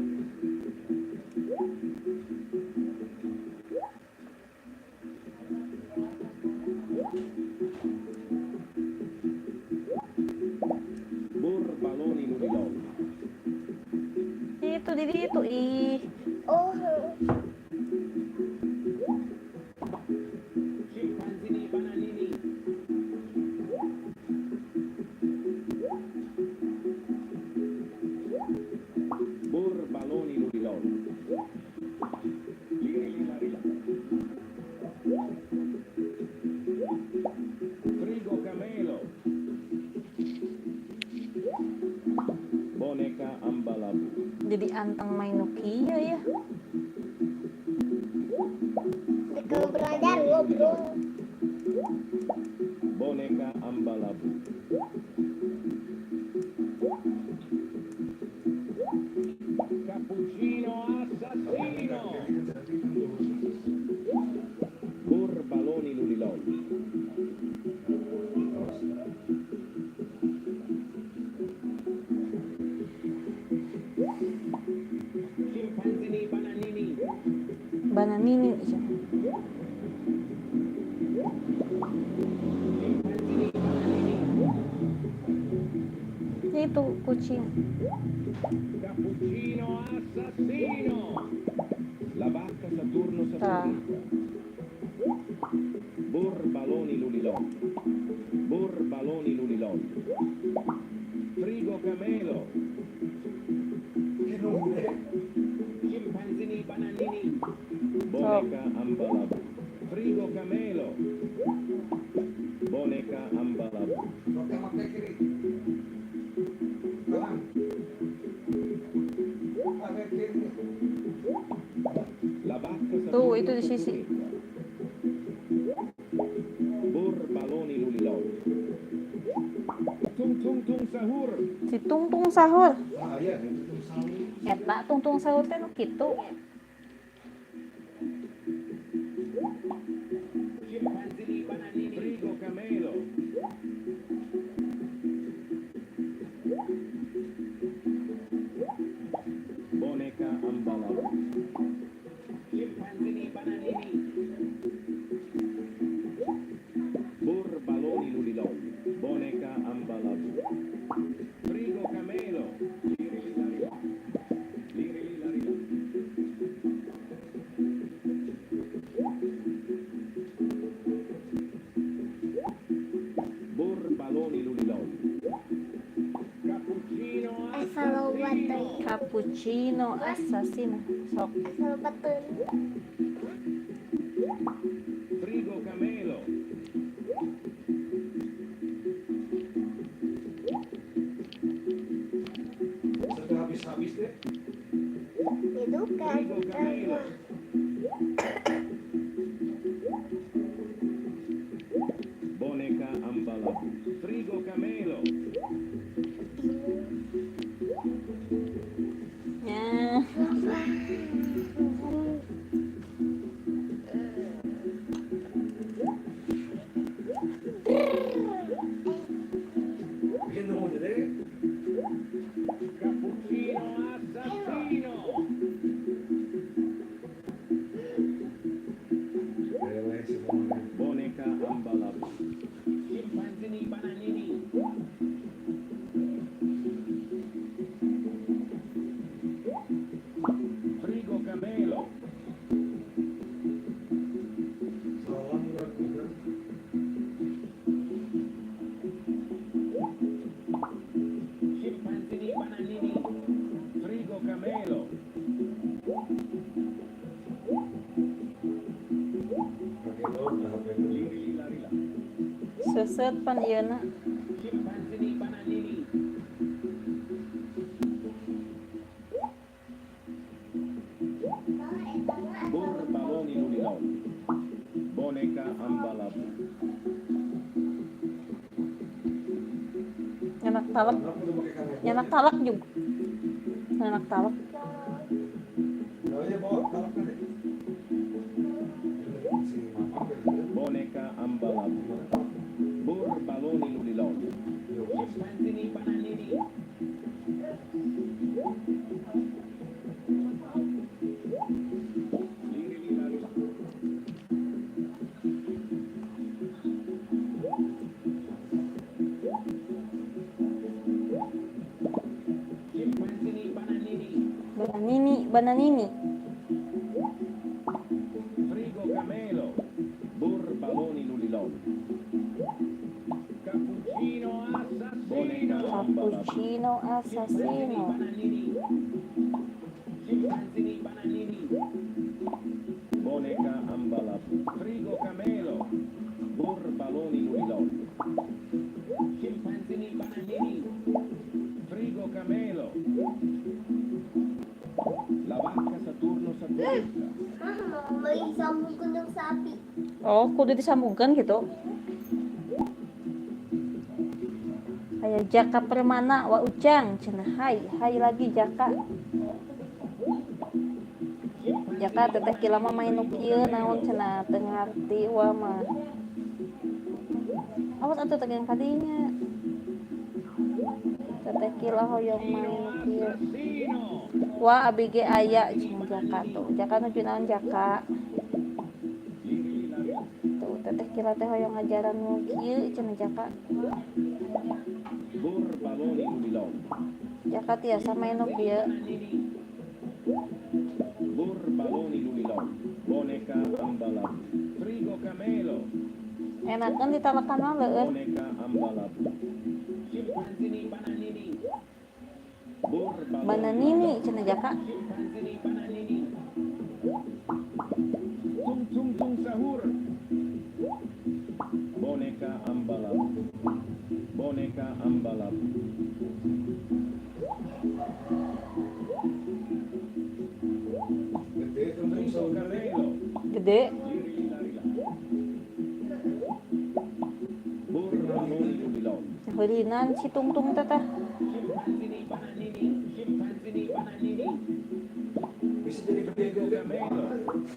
Burbaloni luliloli. Itu di situ ih. Oh, Scimpanzini bananini. Burbaloni luliloli. Lirili larila. Frigo camelo. Boneka ambalabu. Jadi anteng main Nokia ya. Dek belajar ngobrol. Boneka ambalabu. Cappuccino assassino. Burbaloni luliloli. Scimpanzini bananini. Bananini iya. Scimpanzini bananini. Itu kucing. Cappuccino assassino. La vacca Saturno Tah. Saturnica. Burbaloni luliloli. Burbaloni luliloli. Frigo camelo. Scimpanzini bananini. Boneka ambalabu. Frigo camelo. Boneka ambalabu. La vacca Tuh, Saturno itu di sisi. Saturnica. Burbaloni luliloli. Tung tung tung sahur. Si tungtung sahur. Ah, iya, itu sahur. Eta tungtung sahur teh nu kitu. Scimpanzini bananini. Frigo camelo. Boneka ambalabu. Scimpanzini bananini. Burbaloni luliloli. Boneka ambalabu. Frigo camelo. Lirili larila. Lirili larila. Burbaloni luliloli. Cappuccino Asal lobat assassino. teuing. Cappuccino assassino. Sok. Asal lobat teuing. Frigo camelo. Sampai habis-habis deh. Itu kan. Frigo camelo. Boneka ambalabu. Frigo camelo. Ya. Bikin dong deh. Cappuccino assassino. Lele semua. Boneka ambalabu. Scimpanzini bananini. Frigo camelo. Salam murah. Scimpanzini bananini. Frigo camelo. Pakai lauk, HP. Lirili larila. Seuseut pan ieu na. Scimpanzini bananini. Burbaloni luliloli. Boneka ambalabu. Enak. Talak. Nyanak talak juga. Nyanak talak. Boneka ambalabu. Bur baloni lulilol. Scimpanzini bananini. Bananini, bananini. Frigo camelo, bur baloni lulilol. Cappuccino assassino. Cappuccino assassino. Scimpanzini bananini. Boneka ambalabu. Frigo camelo, bur baloni lulilol. Scimpanzini bananini. Frigo camelo. La vacca Saturno Saturnita. Mah, mau beli sambung kundang sapi. Oh, kudu disambungkan gitu. Kayak Jaka Permana wa Ujang cenah hai, hai lagi Jaka. Jaka teteh kila mah main nu kieu naon cenah teu ngarti wa mah. Awas atuh tegang kadinya. Teteh kila hoyong main nu kieu. Wah abi ge aya cenah Jaka tuh. Jaka nuju naon Jaka? Tuh teteh kila teh hoyong ngajaran nu kieu cenah Jaka. Bur baloni lulilol. Jaka tiasa main nu kieu. Bur baloni lulilol. Boneka ambalabu. Frigo camelo. Enakan ditalekan mah leueur. Boneka ambalabu. Scimpanzini bananini. Bur baloni. Bananini cenah Jaka. Scimpanzini bananini. Tung tung tung sahur. Boneka ambalabu. Boneka ambalabu. Frigo camelo. Gede. Bur baloni lulilol. Heulinan si tungtung teh teh. Scimpanzini bananini. Scimpanzini bananini. Bisa jadi gede Frigo camelo.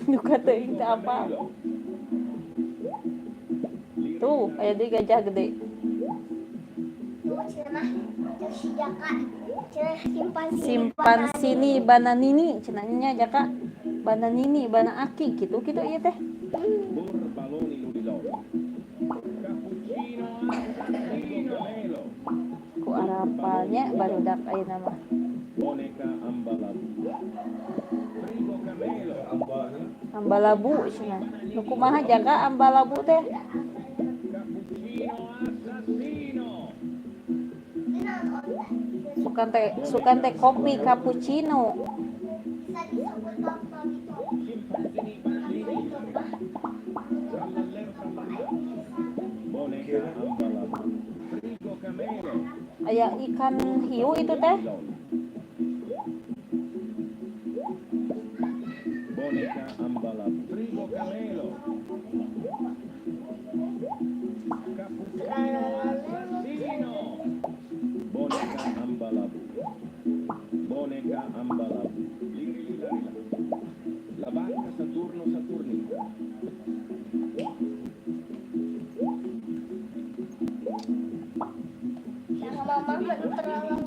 Duka teuing teh apa. Tuh, aya deui gajah gede. Tuh, cenah mah. Tuh si Jaka. Cenah simpan Simpansini bananini cenah nya Jaka. Bananini bana aki gitu gitu ieu teh. Bur baloni lulilol. Cappuccino assassino camelo. Ku arapalnya barudak ayeuna mah. Boneka ambalabu. Frigo camelo. Ambalabu cenah. Nu kumaha Jaka ambalabu teh? Cappuccino assassino. Sukan teh kopi cappuccino. Bisa disebut apa gitu. Scimpanzini bananini. Boneka ambalabu. Frigo camelo. Aya ikan hiu itu teh. Boneka ambalabu. Frigo camelo. Cappuccino assassino. Boneka ambalabu. Boneka ambalabu. Liri lari la. La vacca Saturno Saturnita. Jangan mama terlalu.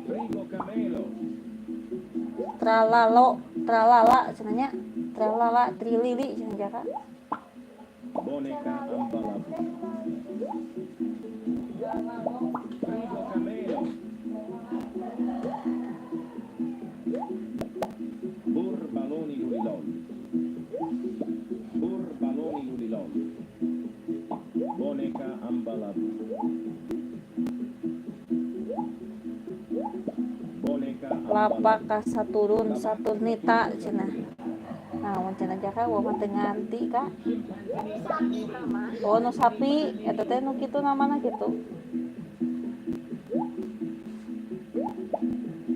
Frigo camelo. Tralalo, tralala cenah nya. Tralala trilili cenah Jaka. Boneka ambalabu. Frigo camelo. Bur baloni lulilol. Bur baloni lulilol. Boneka ambalabu. Boneka ambalabu. Lapaka Saturn Saturnita cenah. Naon cenah Jaka wa mah teu ngarti ka. Sapi mama. Oh nu sapi eta teh nu kitu namana kitu.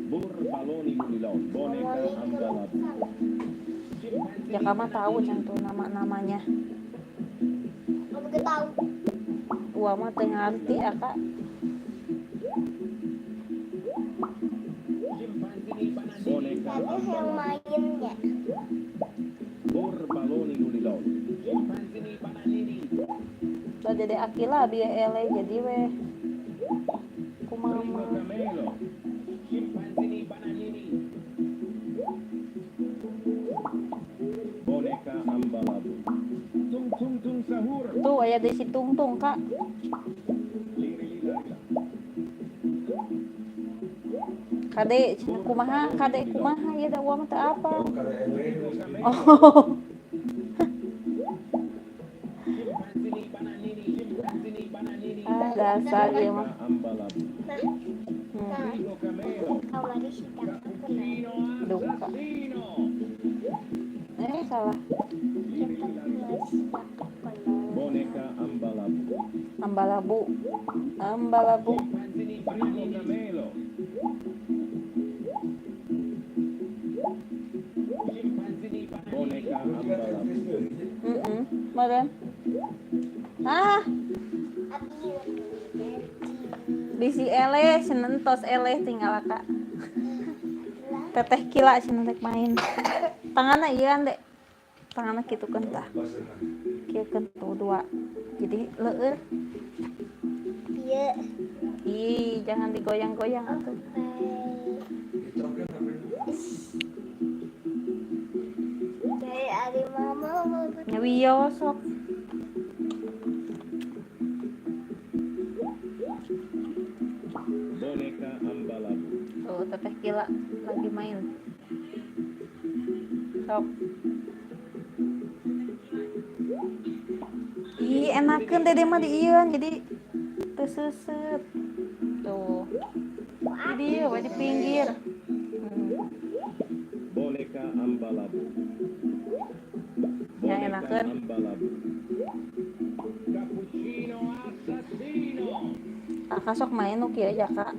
Bur baloni lulilol. Boneka ambalabu. Jaka mah tahu cenah tuh nama-namanya. Udah tahu. Uang mah teu ngarti Kak. Boneka Tapi yang ambalabu. mainnya. Borbaloni lulilol. Da Dede Akila abi ele jadi weh. Kumaha Frigo mah. camelo. Boneka ambalabu. Tung tung tung sahur. Tuh aya deui si Tungtung Kak. Liri lila lila. Kade cenah kumaha, kade kumaha ieu da uang mah teu apa. Oh, kada ele. Frigo camelo. Oh. Ah, dasar ieu mah. Boneka ambalabu. Nah, Hmm. nah. Frigo camelo. Kamari si Jaka Cappuccino Duka. assassino. Eh, salah. Liri Cepat lila lila. kemari si Jaka kena. Boneka ambalabu. Ambalabu. Ambalabu. Frigo camelo. Boneka ambalabu. Heeh. Meureun. Ah, Abi bisi eleh cenah tos eleh tinggal Kak. Teteh kila cenah rek main. Tanganna ieu Dek. Tanganna kitu keun tah. Kieu keun tuh dua. Jadi leueur. Iya. Ih, jangan digoyang-goyang atuh. Dari ari mama mau Nyawiyo sok. Boneka ambalabu. Tuh, teteh kila lagi main. Sok. Ih, enakeun dede mah di ieuan jadi teu seuseut. Tuh. Di dieu we di pinggir. Hmm. Boneka ambalabu. Ya, Boneka enakeun. ambalabu. Cappuccino assassino. Kakak sok main nu kieu ya, Kak.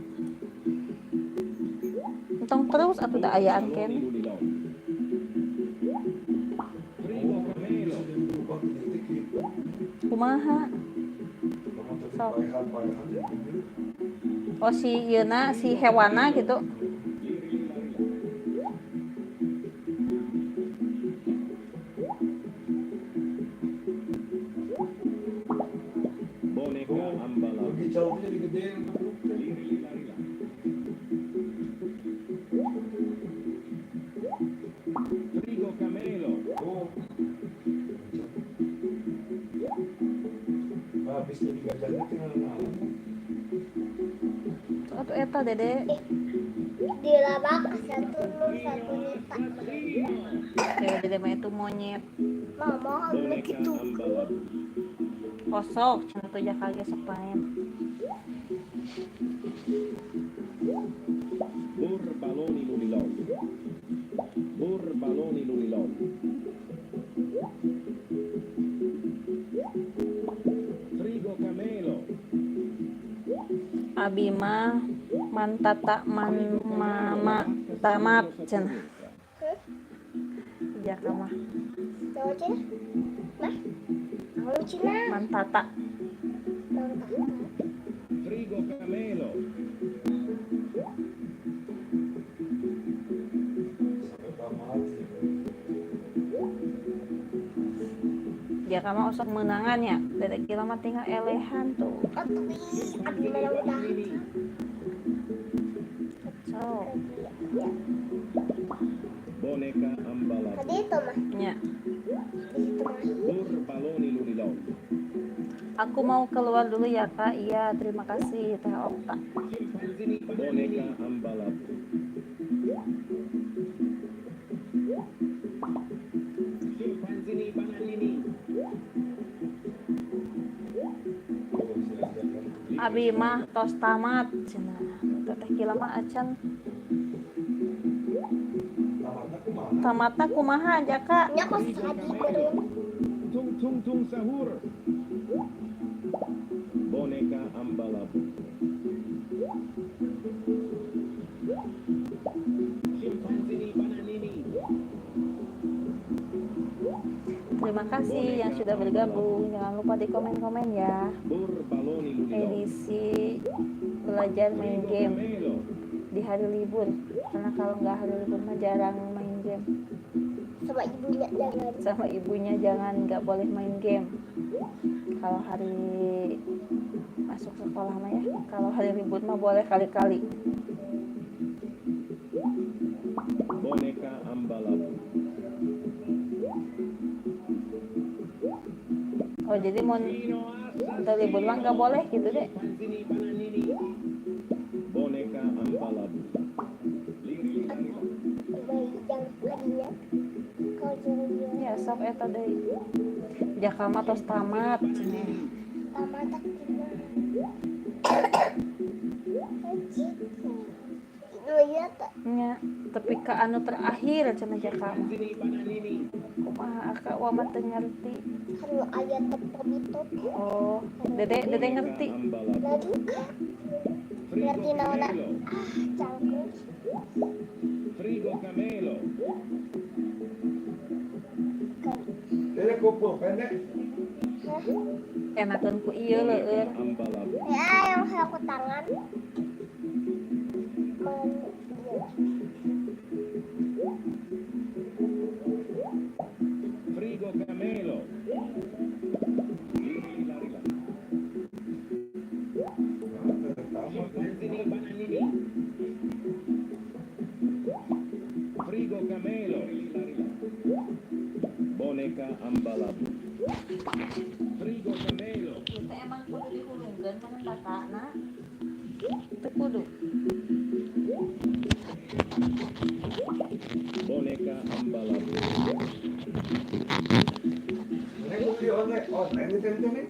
Entong terus atuh da ayaan Borbaloni keneh. lulilol. Frigo camelo. Kumaha? Sok. Oh si ieuna si hewana gitu. Liri lila lila. Boneka ambalabu. Lagi jauhnya digedein. Liri lila lila. Frigo camelo. Oh. Habis jadi gajahnya tinggal naon. Tuh atuh eta Dede. Di labak satu nu satu nita. Ya Dede mah itu monyet. Mama ambil Boneka gitu. ambalabu. Kosok cenah tuh jaka ge sok main. Borbaloni lulilol. Borbaloni lulilol. Frigo camelo. Abi mah mantata man mama tamat cenah. Hah? Jaka mah Tahu Cina? Mah? Tahu Cina? mantata. Tahu tahu. Frigo camelo. Sampai tamat sih. Jaka mah osok meunangan ya. Dede kira mah tinggal elehan tuh. Atuh ih, abi mana udah. So, Boneka ambalabu. Tadi itu mah, nya. di situ mah. Borbaloni lulilol. Aku mau keluar dulu ya Kak. Iya, terima kasih Teh Okta. Boneka ambalabu. Kalau bisa diajarkan. Abi mah tos tamat cenah. Teteh kila mah acan Tamatna kumaha? tamatna kumaha Jaka? Nya kos tadi meureun. Tung tung tung sahur. Boneka ambalabu. Terima kasih yang sudah bergabung. Jangan lupa di komen-komen ya. Edisi belajar main game di hari libur. Karena kalau nggak hari libur mah jarang main game. Sama ibunya jangan. Sama ibunya jangan, nggak boleh main game. Kalau hari masuk sekolah mah ya. Kalau hari libur mah boleh kali-kali. Boneka Ambalabu. Oh, jadi mau untuk libur mah nggak boleh gitu deh. Boneka Ambalabu. Ya sok eta deui. Jaka mah tos tamat cenah. Tamat nya tepi ka anu terakhir cenah Jaka mah. Kumaha aka wa mah teu ngarti. Anu aya tepobito. Oh, Dede Dede ngerti. Lagi ngerti naonna? Ah, cangkul. Frigo Camelo. Dede kupu pendek. Enakeun ku ieu leueur. Ya, yang aku tangan. Frigo Camelo. Frigo Camelo. Boneka Ambalabu. Frigo Camelo. Itu emang kudu dihulungkeun kana batana. Teu kudu. Boneka Ambalabu. Ini kudu di online, online itu nih.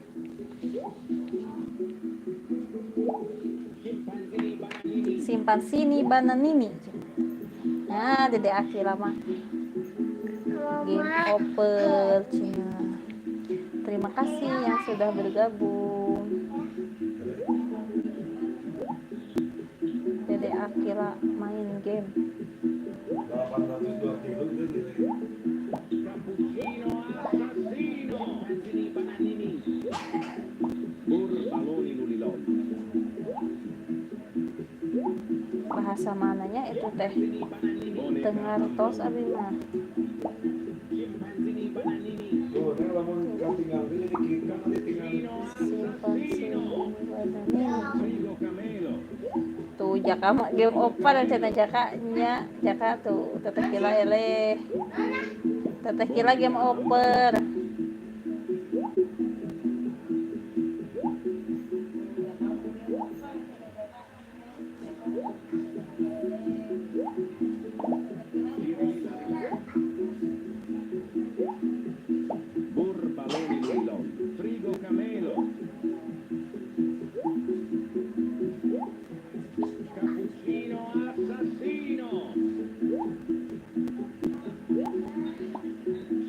Simpan sini bananini. Nah, Dede Akila mah game over cina. Terima kasih yang sudah bergabung. Dede Akila main game. 802 kilo itu nilai. Cappuccino assassino. Bur baloni lulilol. Bahasa mananya itu teh tengartos abi mah. Tuh, ini lamun katingal jadi kita nanti tinggal. Simpan sini bananini. Frigo Camelo. Tuh Jaka mah game over cenah Jaka nya Jaka tuh Teteh Kila eleh. Teteh Kila game over. Bur baloni lulilol. Frigo Camelo. Cappuccino assassino.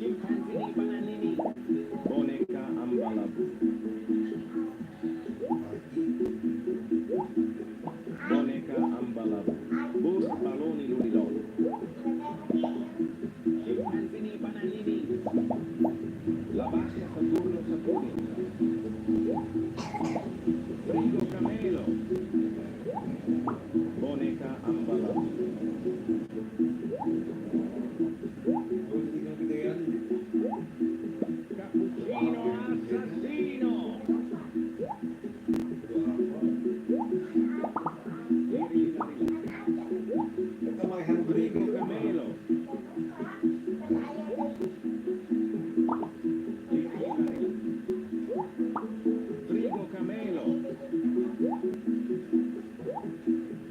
Scimpanzini bananini. Boneka Ambalabu. Boneka Ambalabu. Bur baloni lulilol. Scimpanzini bananini. La vacca Saturno Saturnita. Frigo Camelo. Boneka Ambalabu. Tuh, tinggal gedean. Cappuccino assassino. Kita main gede Frigo gitu. Camelo. Frigo Camelo.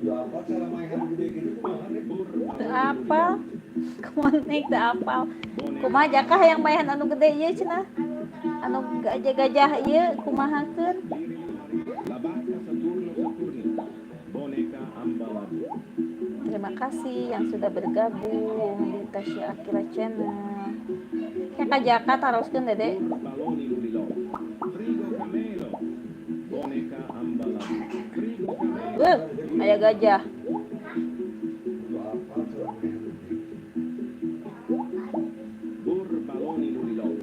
Udah apa cara main gede gitu kumaha nih? Bur Teu baloni apal. lulilol. Kumaha teu apal. Boneka Kumaha Jaka hayang maehan anu gede ieu cenah. Anu gajah-gajah ieu kumahakeun? La vacca Saturno Saturnita. Boneka Ambalabu. Terima kasih yang sudah bergabung di Tasya Akila Channel. Kayak Kak Jaka taroskeun Dede. Bur baloni lulilol. Frigo Camelo. Boneka Ambalabu. Frigo Camelo. Aya gajah. Udah apa cara main gede? Bur baloni lulilol.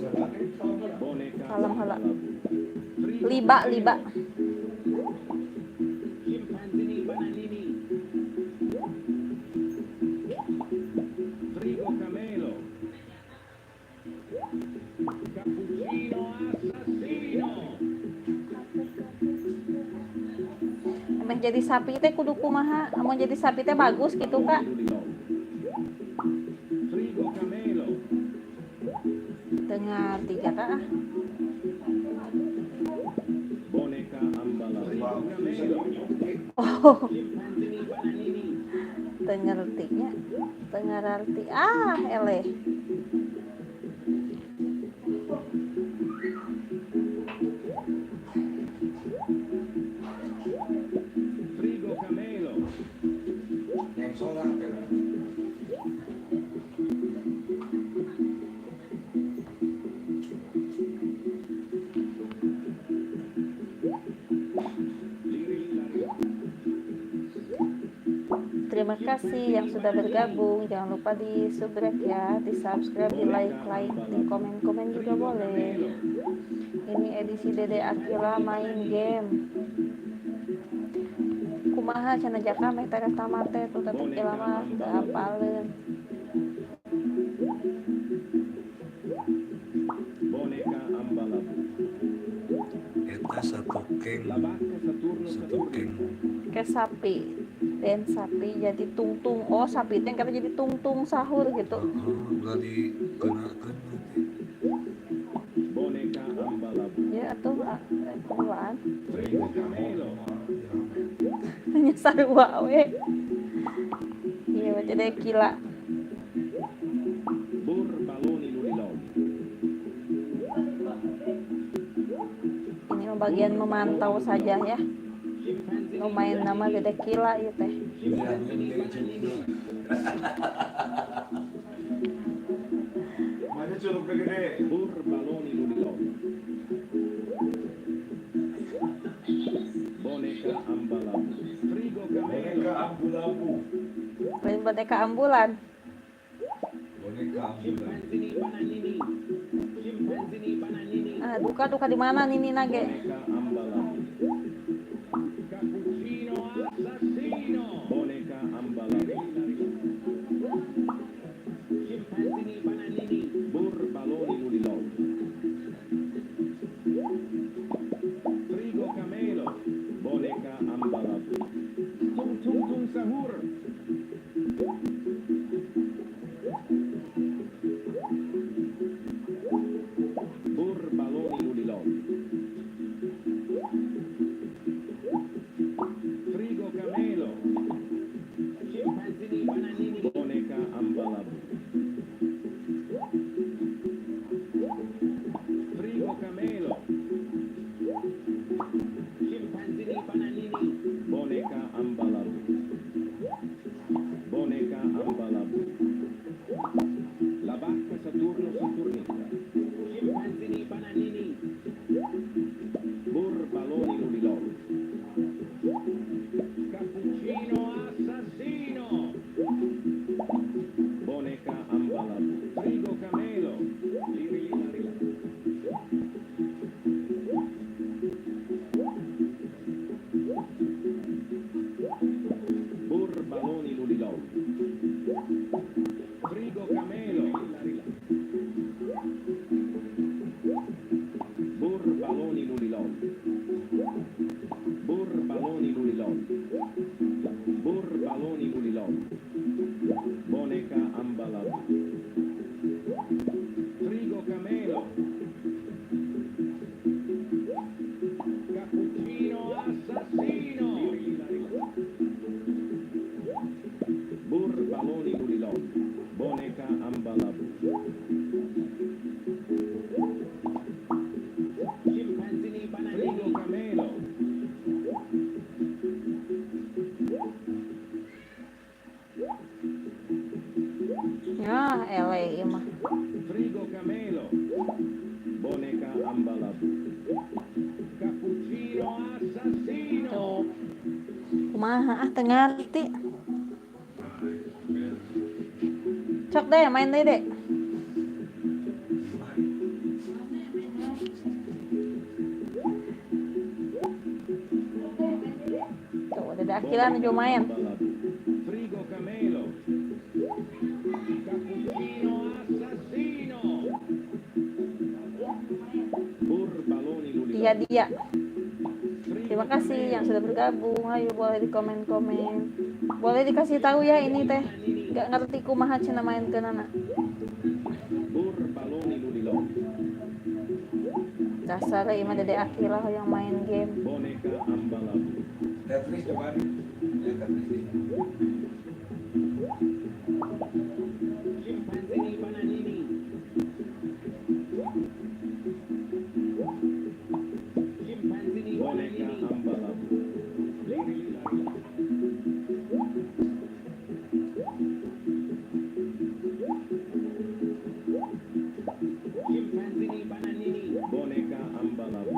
Salam heula. Liba liba. Frigo Camelo. Cappuccino assassino. Emang jadi sapi teh kudu kumaha? Amun jadi sapi teh bagus gitu, Kak. Frigo Camelo. Teu ngarti Kak ah. Boneka Ambalabu. Frigo Camelo. Oh, Scimpanzini bananini. Teu ngerti nya. Teu ngararti. Ah, eleh. Frigo Camelo. Yang sholat kan. Liri lari. Terima kasih yang sudah bergabung. Jangan lupa di subscribe ya, di subscribe, di like, like, di komen, komen juga boleh. Ini edisi Dede Akila main game. Kumaha cenah Jaka meh teh tamat teh tuh tetep Kila mah teu apaleun. Boneka Ambalabu. Eta satokeng. La vacca Saturno Satokeng. Saturnita. Kayak sapi. Den sapi jadi tungtung. Oh, sapi teh kata jadi tungtung sahur gitu. Heeh, ulah dikenakeun nanti. Boneka Ambalabu. Ya atuh ah, kumahaan. Frigo Camelo. Nya sarua we. Iya, berarti Dede Kila. Bur baloni luliloli. Ini mah bagian memantau saja ya. Scimpanzini Nu main nama Dede Kila ieu teh. Scimpanzini bananini. Mana curug gede? Bur baloni luliloli. Boneka Ambalabu. Frigo Boneka Camelo. ambu-lambu. Lain boneka ambulan. Boneka ambulan. Scimpanzini bananini. Scimpanzini bananini. Ah, duka duka di mana nini nage? Boneka Ambalabu. Cappuccino assassino. Boneka Ambalabu. Scimpanzini bananini. Bur baloni luliloli. Frigo Camelo. Boneka Ambalabu. Tung tung tung sahur. Bur baloni luliloli. Frigo Camelo. Scimpanzini bananini. Boneka Ambalabu. Frigo Camelo. Scimpanzini bananini. Boneka Ambalabu. Boneka Ambalabu. La vacca Saturno Saturnita. Scimpanzini bananini. Bur baloni luliloli. Cappuccino assassino. Boneka Ambalabu. Frigo Camelo. Liri lari la. Bur baloni luliloli. Frigo Camelo. Bur baloni luliloli. Bur baloni luliloli. Bur baloni luliloli. Boneka Ambalabu. Frigo Camelo. Cappuccino assassino. Bur baloni luliloli. Boneka Ambalabu. Scimpanzini bananini. Frigo Camelo. Ya, eleh ieu mah. Frigo Camelo. Boneka Ambalabu. Cappuccino assassino. Tuh. Kumaha ah teu ngarti. Cok deh, main deh, Dek. Dede Akila nuju main. Frigo Camelo. Cappuccino assassino. Burbaloni lulilol. Dia dia. Terima kasih yang sudah bergabung. Ayo boleh di komen-komen. Boleh dikasih tahu ya ini teh. Gak ngerti kumaha cenah main keunana. Burbaloni lulilol. Dasar ieu mah Dede Akila yang main game. Boneka ambalabu. Tetris coba nih. Ya, Tetris nih. Scimpanzini bananini. Scimpanzini boneka ambalabu. Scimpanzini bananini. Boneka ambalabu.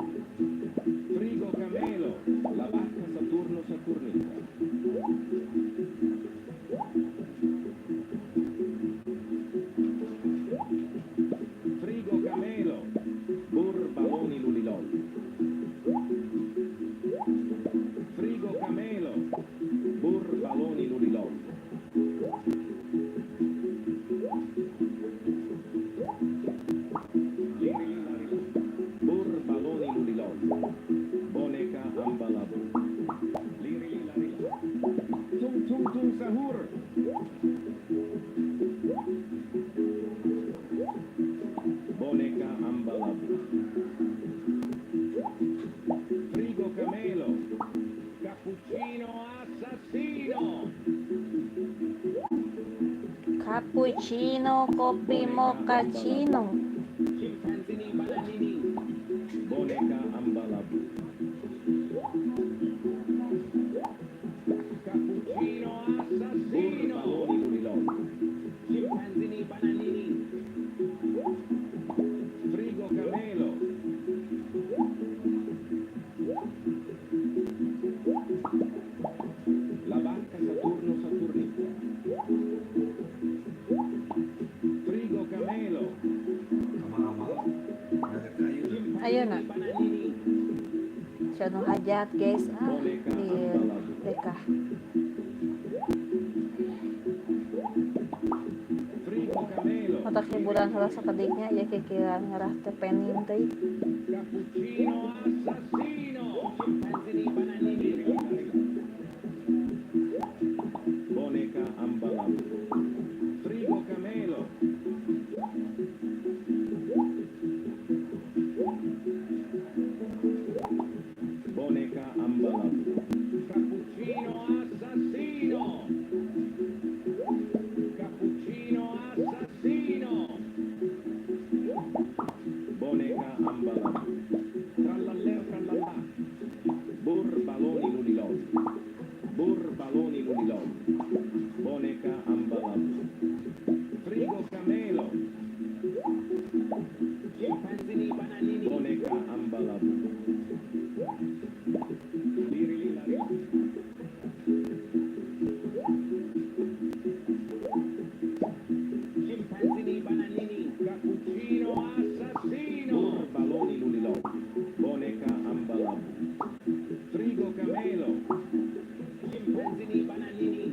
Frigo Camelo. La vacca Saturno Saturnita. Frigo Camelo. Burbaloni lulilol. Frigo Camelo. Burbaloni lulilol. Burbaloni lulilol. Boneka ambalabu. Liri-lari. Tung tung tung sahur. Boneka ambalabu. Frigo Camelo. Cappuccino assassino. Cappuccino, kopi mochaccino. Scimpanzini bananini. Boneka ambalabu. Cappuccino assassino. Burbaloni lulilol. Scimpanzini bananini. Frigo Camelo. La vacca Saturno Saturnita. Frigo Camelo. Amal-amal. Ada kayu. Ayo nak. Bananini. Sia nu hajat guys. Ah, Boneka di ambalabu. Dekah. Frigo Camelo. Otak hiburan salah sakediknya ya kikiran ngarah teh pening teh. Cappuccino assassino. Scimpanzini bananini. Boneka ambalabu. Frigo Camelo. Boneka ambalabu. Cappuccino assassino. Cappuccino assassino. Boneka ambalabu. Trallalleo trallallà. Burbaloni lulilol. Burbaloni lulilol. Boneka ambalabu. Frigo Camelo. Scimpanzini bananini. Boneka ambalabu. Liri-lari. Scimpanzini bananini. Cappuccino assassino. Burbaloni lulilol. Boneka ambalabu. Frigo Camelo. Scimpanzini bananini.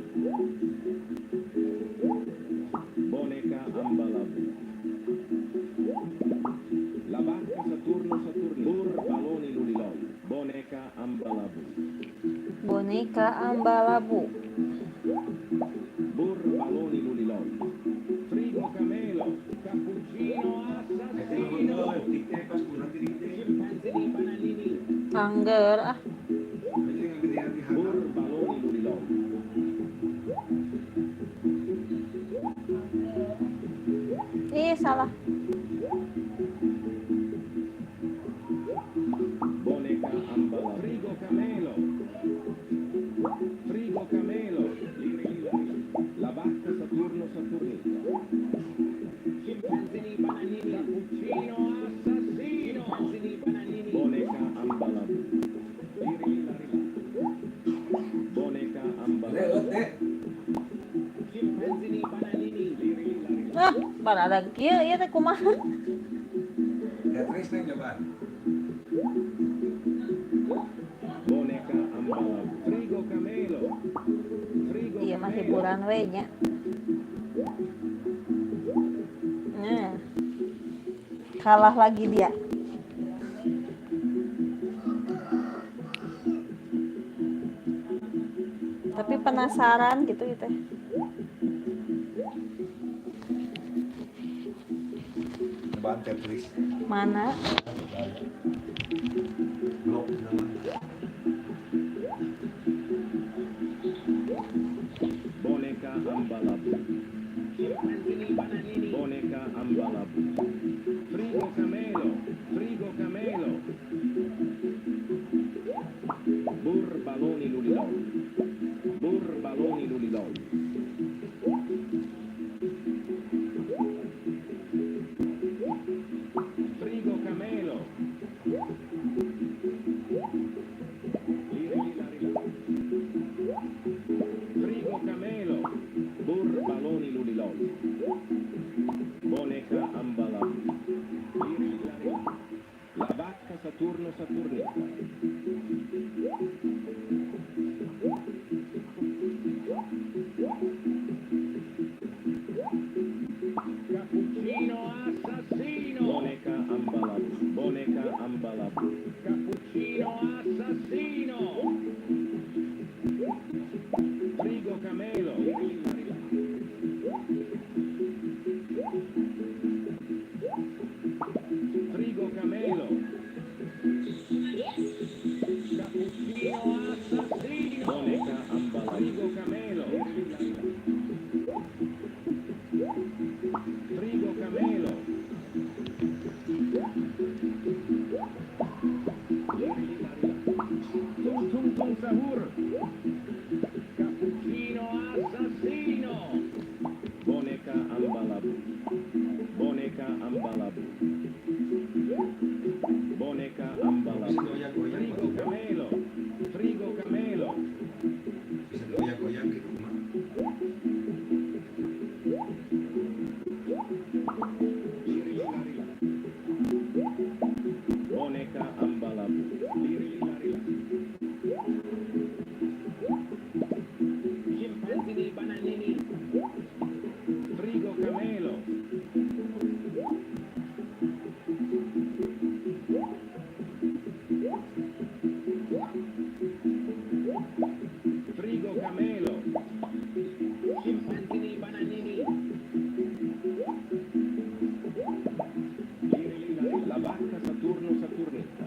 Boneka ambalabu. La vacca Saturno Saturnino. Burbaloni lulilol. Boneka ambalabu. Boneka ambalabu. Burbaloni lulilol. Frigo Camelo. Cappuccino assassino. Scimpanzini bananini. Angger ah. Burbaloni lulilol. Ih, salah. Boneka ambalabu. Frigo Camelo. Frigo Camelo. La vacca Saturno Saturnita. Scimpanzini bananini. Cappuccino assassino. Scimpanzini bananini. Boneka ambalabu. Boneka ambalabu. Scimpanzini bananini. Ah, barada kieu ieu teh kumaha? Tetris neng cobaan. Boneka ambalabu. Frigo Camelo. Hapuran we nya. Nah. Kalah lagi dia. Tapi penasaran gitu gitu. Cobaan Tetris. Mana? Blok jalan. Boneka Ambalabu. Boneka Ambalabu. Frigo Camelo. Frigo Camelo. Bur baloni lulilol. Bur baloni lulilol. Frigo Camelo. Liri lari la. Frigo Camelo. Bur baloni lulilol. Boneka Ambalabu. Liri lari la. La vacca Saturno Saturnita. Cappuccino assassino. Boneka Ambalabu. Boneka Ambalabu. Cappuccino assassino. Frigo Camelo. Frigo Camelo. Cappuccino assassino. Boneka Ambalabu. Frigo Camelo. Frigo Camelo. Tum tum tum sahur. Cappuccino assassino. Boneka Ambalabu. Boneka Ambalabu. Boneka Ambalabu. Bisa goyang-goyang, Frigo Camelo. Frigo Camelo. Bisa goyang-goyang gitu mah. Liri lari la. Boneka Ambalabu. Liri lari la. Scimpanzini bananini. Frigo Camelo. Frigo Camelo. Scimpanzini bananini. Liri lari la. La vacca Saturno Saturnita.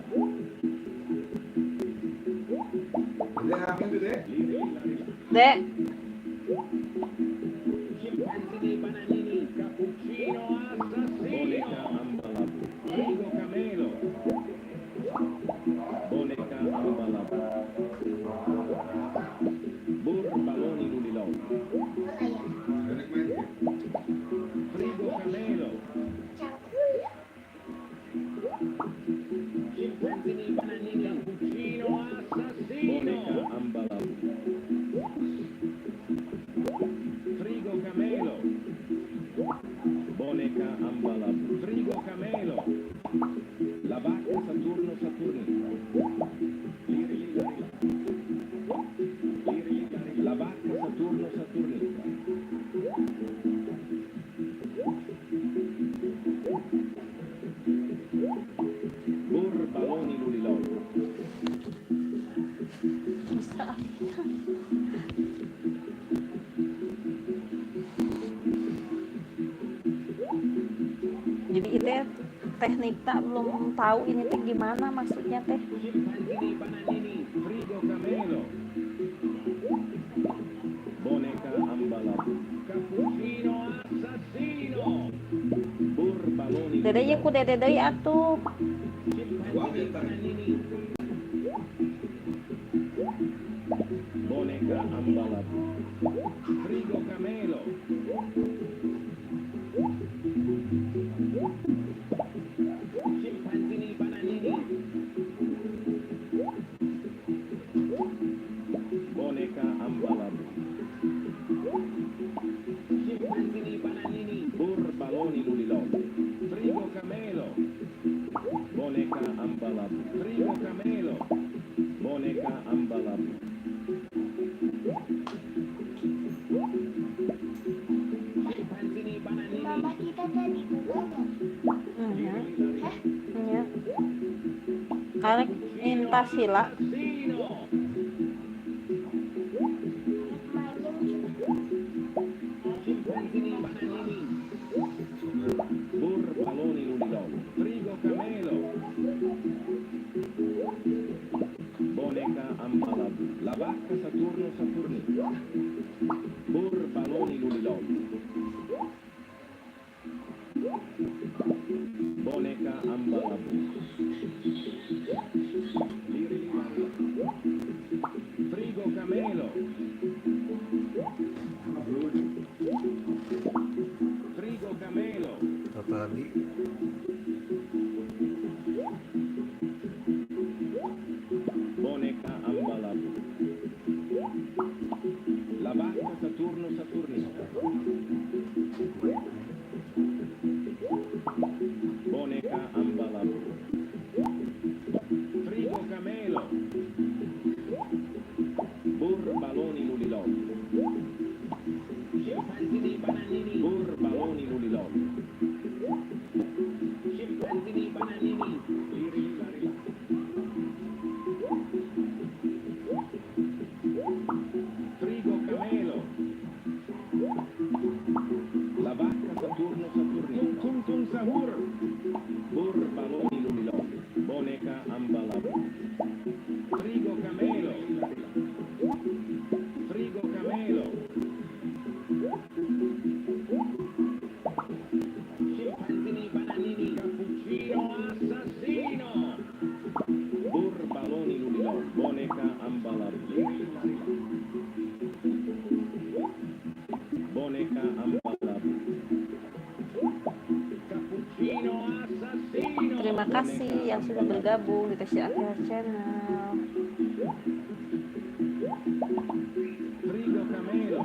Dede hamil Dede. Liri lari la. Dek, Scimpanzini bananini. Cappuccino assassino. Boneka Ambalabu. Frigo Camelo. Boneka Ambalabu. Bur baloni lulilol. Mana ya? Dede main game. Frigo Camelo. Cangkul. Scimpanzini bananini. Cappuccino assassino. Boneka Ambalabu. Frigo Camelo. Boneka Ambalabu. Frigo Camelo. La vacca Saturno Saturnita. Liri lari la. Liri lari la. La vacca Saturno Saturnita. Bur baloni lulilol. Bisa. Jadi itu teknik tak belum tahu ini teh gimana maksudnya teh. Scimpanzini bananini. Frigo Camelo. Boneka Ambalabu. Cappuccino assassino. Bur baloni. Dede ye ku dede deui atuh. Scimpanzini bananini. Boneka Ambalabu. Frigo Camelo. Scimpanzini bananini. Boneka Ambalabu. Scimpanzini bananini. Bur baloni lulilol. Frigo Camelo. Boneka Ambalabu. Frigo Camelo. Boneka Ambalabu. Pentas heula. Terima kasih yang sudah bergabung di Tasya Aqilla Channel. Frigo Camelo.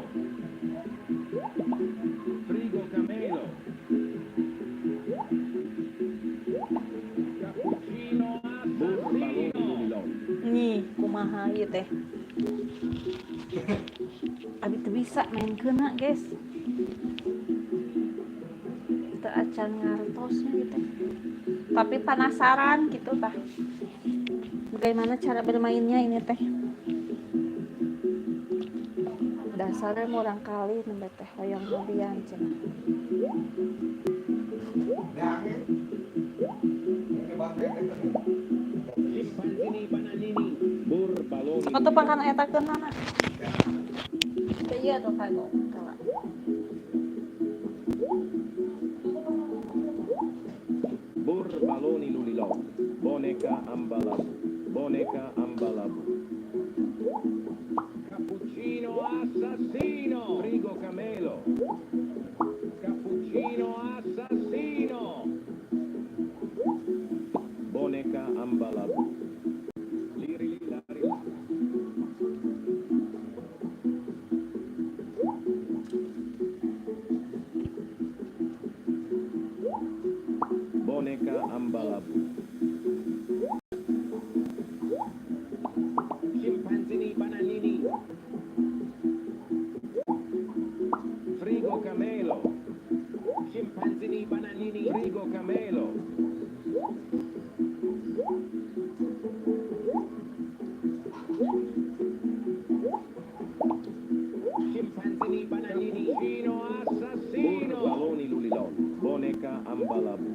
Frigo Camelo. Cappuccino assassino. Nih, kumaha ieu teh. Abi teu bisa mainkeunna, guys. Teu acan ngartosnya gitu. Tapi penasaran gitu tah. Bagaimana cara bermainnya ini teh? Dasarnya murang kali nembe teh hoyong hobian cenah. Sok atuh pangkan eta keunana. Teu ieu atuh kagok. Baloni lulilò, boneka ambalabu, boneka ambalabu. Cappuccino assassino, frigo camelo. Cappuccino assassino. Boneka ambalabu. Liri lari. Boneka ambalabu. Scimpanzini bananini. Frigo camelo. Scimpanzini bananini. Frigo camelo. Scimpanzini bananini. Cappuccino assassino. Baloni lulilò. Boneka ambalabu.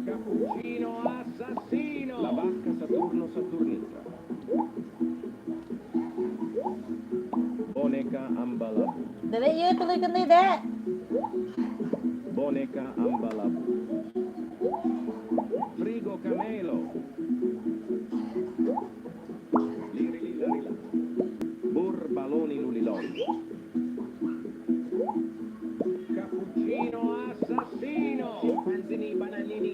Cappuccino assassino. La vacca Saturno Saturnita. Boneka ambalabu. Dede ieu tuluykeun deui, Dek. Boneka ambalabu. Frigo camelo. Liri lari la. Bur baloni lulilò. Cappuccino assassino. Scimpanzini bananini.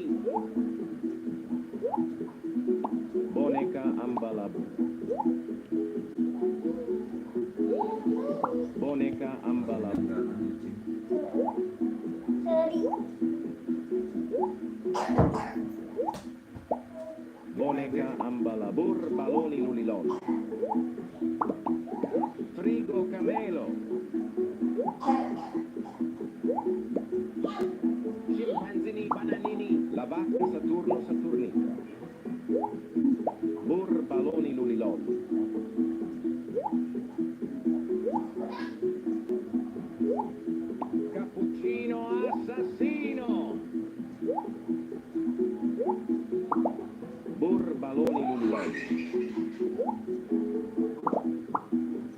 Boneka ambalabu. Boneka ambalabu. Boneka ambalabu. Baloni lulilò. Frigo camelo. Scimpanzini bananini. La vacca Saturno Saturnita. Saturnita. Burbaloni Lulilol. Cappuccino assassino. Burbaloni Lulilol.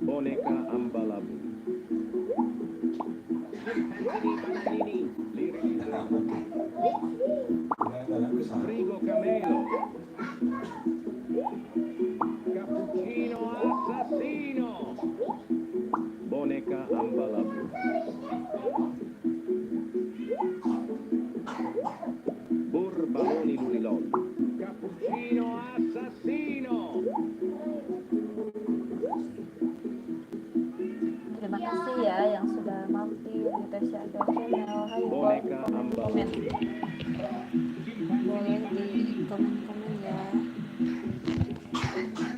Boneka Ambalabu. Scimpanzini Bananini. Liri Frigo Camelo. Cappuccino assassino. Boneka Ambalabu. Burbaloni Lulilol. Cappuccino assassino. Terima kasih ya yang sudah mampir di Tasya Akila Channel. Hai, boleh di Boneka komen-komen. Ambalabu. Boleh di komen-komen ya.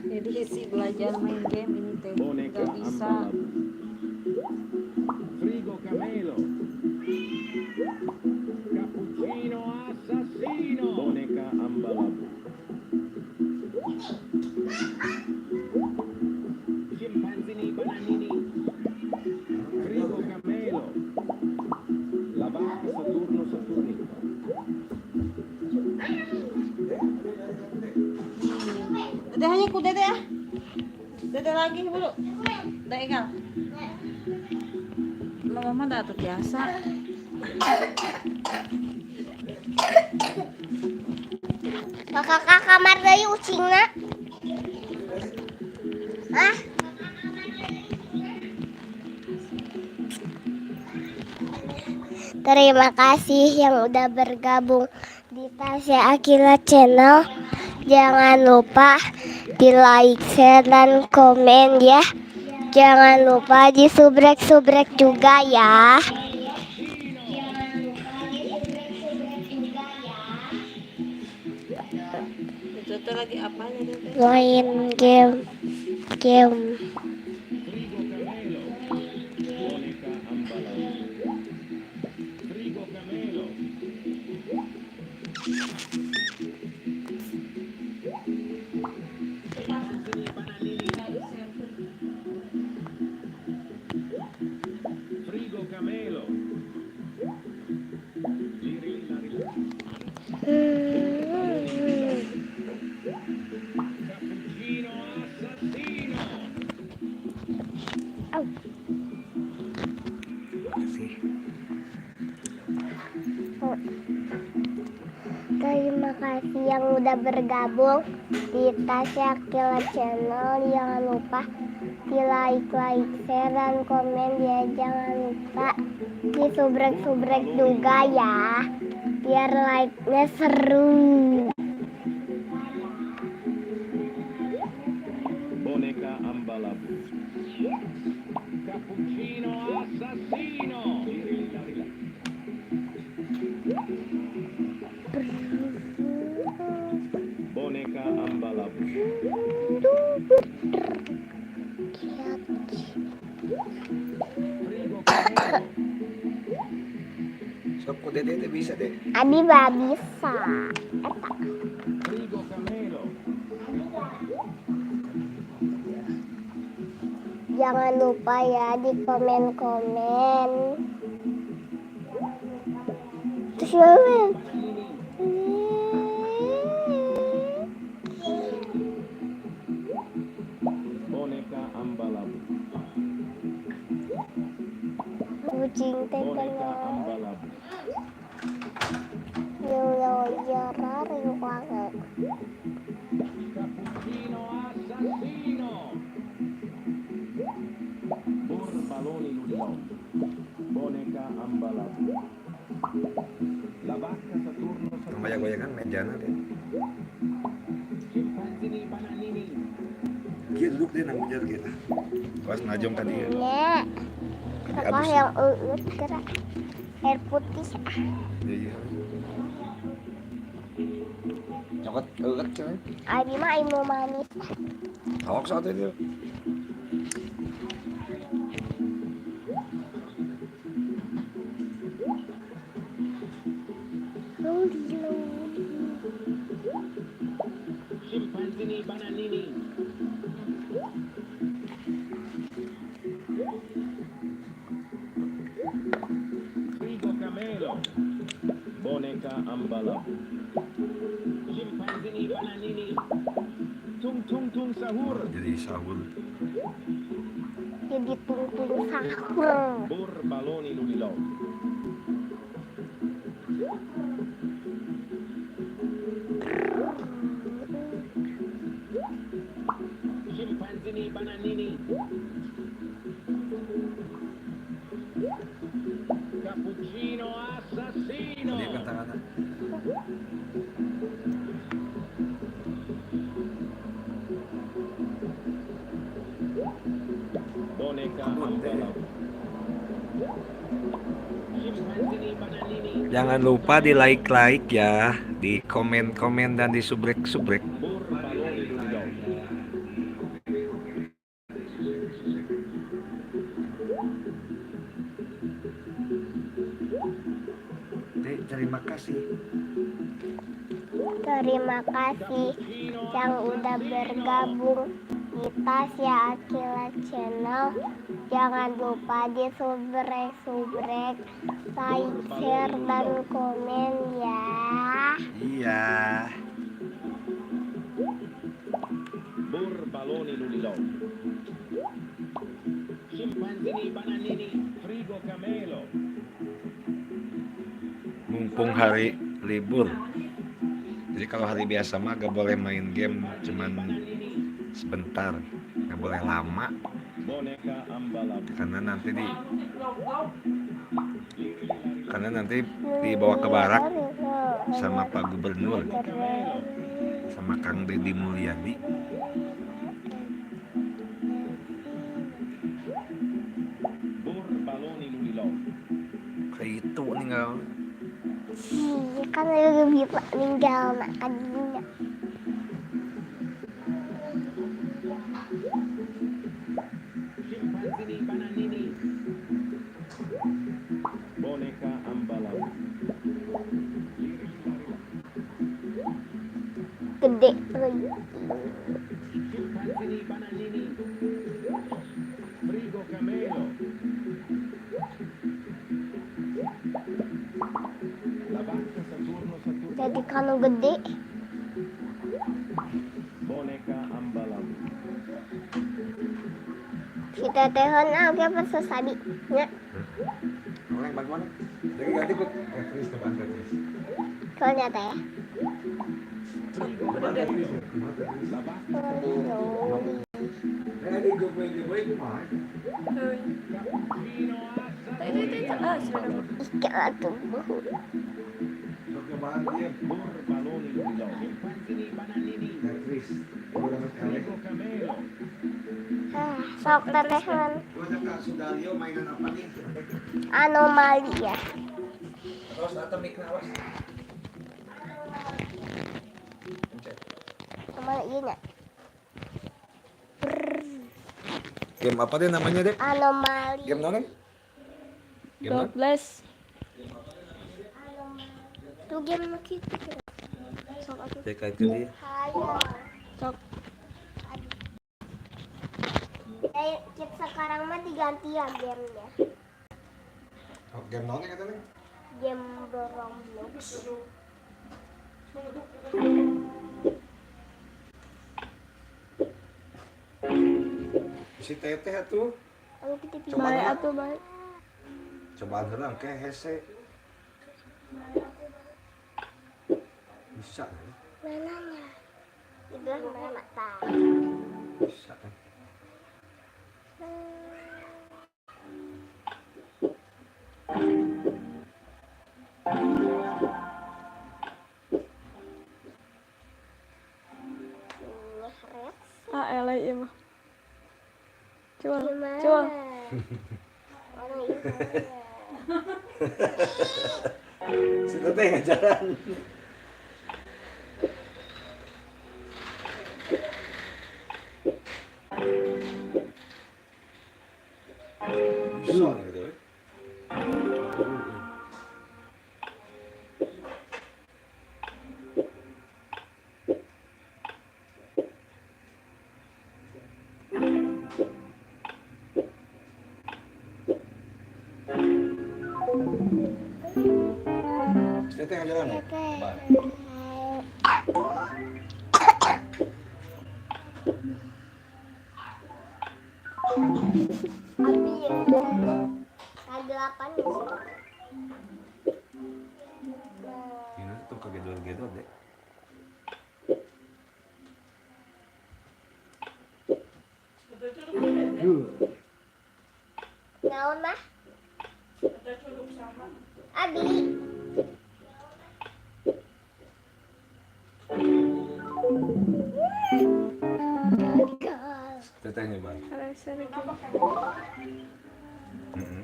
Jadi isi belajar main game ini teh Boneka nggak bisa. Ambalabu. Frigo Camelo. Cappuccino assassino. Boneka Ambalabu. Scimpanzini Bananini. Frigo Camelo. La vacca Saturno Saturnita. Dede hanya ku dede ah. Dede lagi bulu. Dede Ekal. Mama mah dah tuh biasa. Kakak kamar deui ucingna. Ah. Terima kasih yang udah bergabung di Tasya Akila Channel. Jangan lupa di like, share, dan komen ya. Jangan lupa di subrek-subrek juga ya. Itu tuh lagi apa ya dede? Main game game. Frigo Camelo. Boneka Ambalabu. Frigo Camelo. Scimpanzini Bananini. Frigo Camelo. Liri lari la. Cappuccino assassino. Au. Kasih. Terima kasih yang udah bergabung di Tasya Akila Channel. Jangan lupa di like, like, share, dan komen ya. Jangan lupa di subrek-subrek juga ya. Biar like-nya seru. Boneka Ambalabu. Cappuccino assassino. Liri lari la. Boneka Ambalabu. Frigo Camelo. Sok ku dede teh bisa deh. Abi gak bisa. Eta. Frigo Camelo. Jangan lupa ya di komen-komen. Terus komen. Boneka Ambalabu. Kucing teh Boneka tengah. Ambalabu. Cappuccino assassino. Burbaloni Lulilol. Boneka Ambalabu. La vacca Saturno Saturnita. Banyak-banyak kan mejana deh. Scimpanzini Bananini. Dia duduk deh nang meja kita. Pas najong tadi ya. Nya, Tadi apa abis. yang uut gerak air putih ah. Iya. Nyokot eueuh coy. Abi mah ilmu manis. Awak saat itu. Lodi lodi. Scimpanzini bananini. Frigo camelo. Boneka ambala. Scimpanzini bananini. Tung tung tung sahur. Jadi sahur. Jadi tung-tung sahur. Bur baloni lulilo. Scimpanzini bananini. Cappuccino assassino. Dia kata-kata. Boneka ambala. Scimpanzini bananini. Jangan lupa di like-like ya, di komen-komen dan di subrek-subrek. Bur baloni lulilo. Dek, terima kasih. Terima kasih yang udah bergabung di Tasya Aqilla Channel. Jangan lupa di subrek-subrek, like, share, dan komen ya. Iya. Bur baloni lulilo. Scimpanzini bananini. Frigo camelo. Mumpung hari libur. Jadi kalau hari biasa mah gak boleh main game, cuman sebentar, gak boleh lama Boneka ambala. karena nanti dibawa ke barak sama Pak Gubernur, sama Kang Deddy Mulyadi. Bur baloni lulilo. Kayak itu nih nggak. Iya kan lagi bisa ninggal makan dunia. Scimpanzini bananini. Boneka ambala. Gede tuh. Scimpanzini bananini. Frigo camelo. La vacca Saturno Saturno. Jadi kalau gede Boneka ambala. si tetehan ah oke apa sesabi nya. Oleh bagaimana? Jadi ganti kok. Tetris cobaan Tetris. Soalnya teh. La vacca Loli loli. Eh, di gue kumaha? cappuccino Itu ah sudah. Ih tubuh. Sok cobaan dia Bur baloni lulilo. Scimpanzini bananini. Tetris. Gue dapat eleh. Frigo camelo. Ah, sok tetehan. Gue Kak Sudaryo mainan apa nih? Anomali ya. Terus atau mic awas. Pencet. Anomali iya nya. Game apa deh namanya deh? Anomali. Game naon? Game naon? God bless. Tuh game gitu. Sok atuh. Cek aja dia. Hayo. Sok. Eh, kita sekarang mah diganti ya gamenya. Oh, game naon ya katanya? Game Roblox. Si teteh atuh. Lalu kita Coba Baik dulu. atuh baik. Cobaan heula engke hese. Bisa kan? Mananya? Di belah mana mata? Bisa kan? Nyeret. Ah eleh ieu mah. Coba. Gimana? Coba. Mana iya? Si teteh ngajaran. Bisa gitu. Eh. Teteh jalan ya? Teteh. Bye. Abi ya. Kagelapan ya sih. Ini tuh kagedor-gedor deh. Naon mah? Abi. Gagal. Teteh nyoba. Halo, sorry.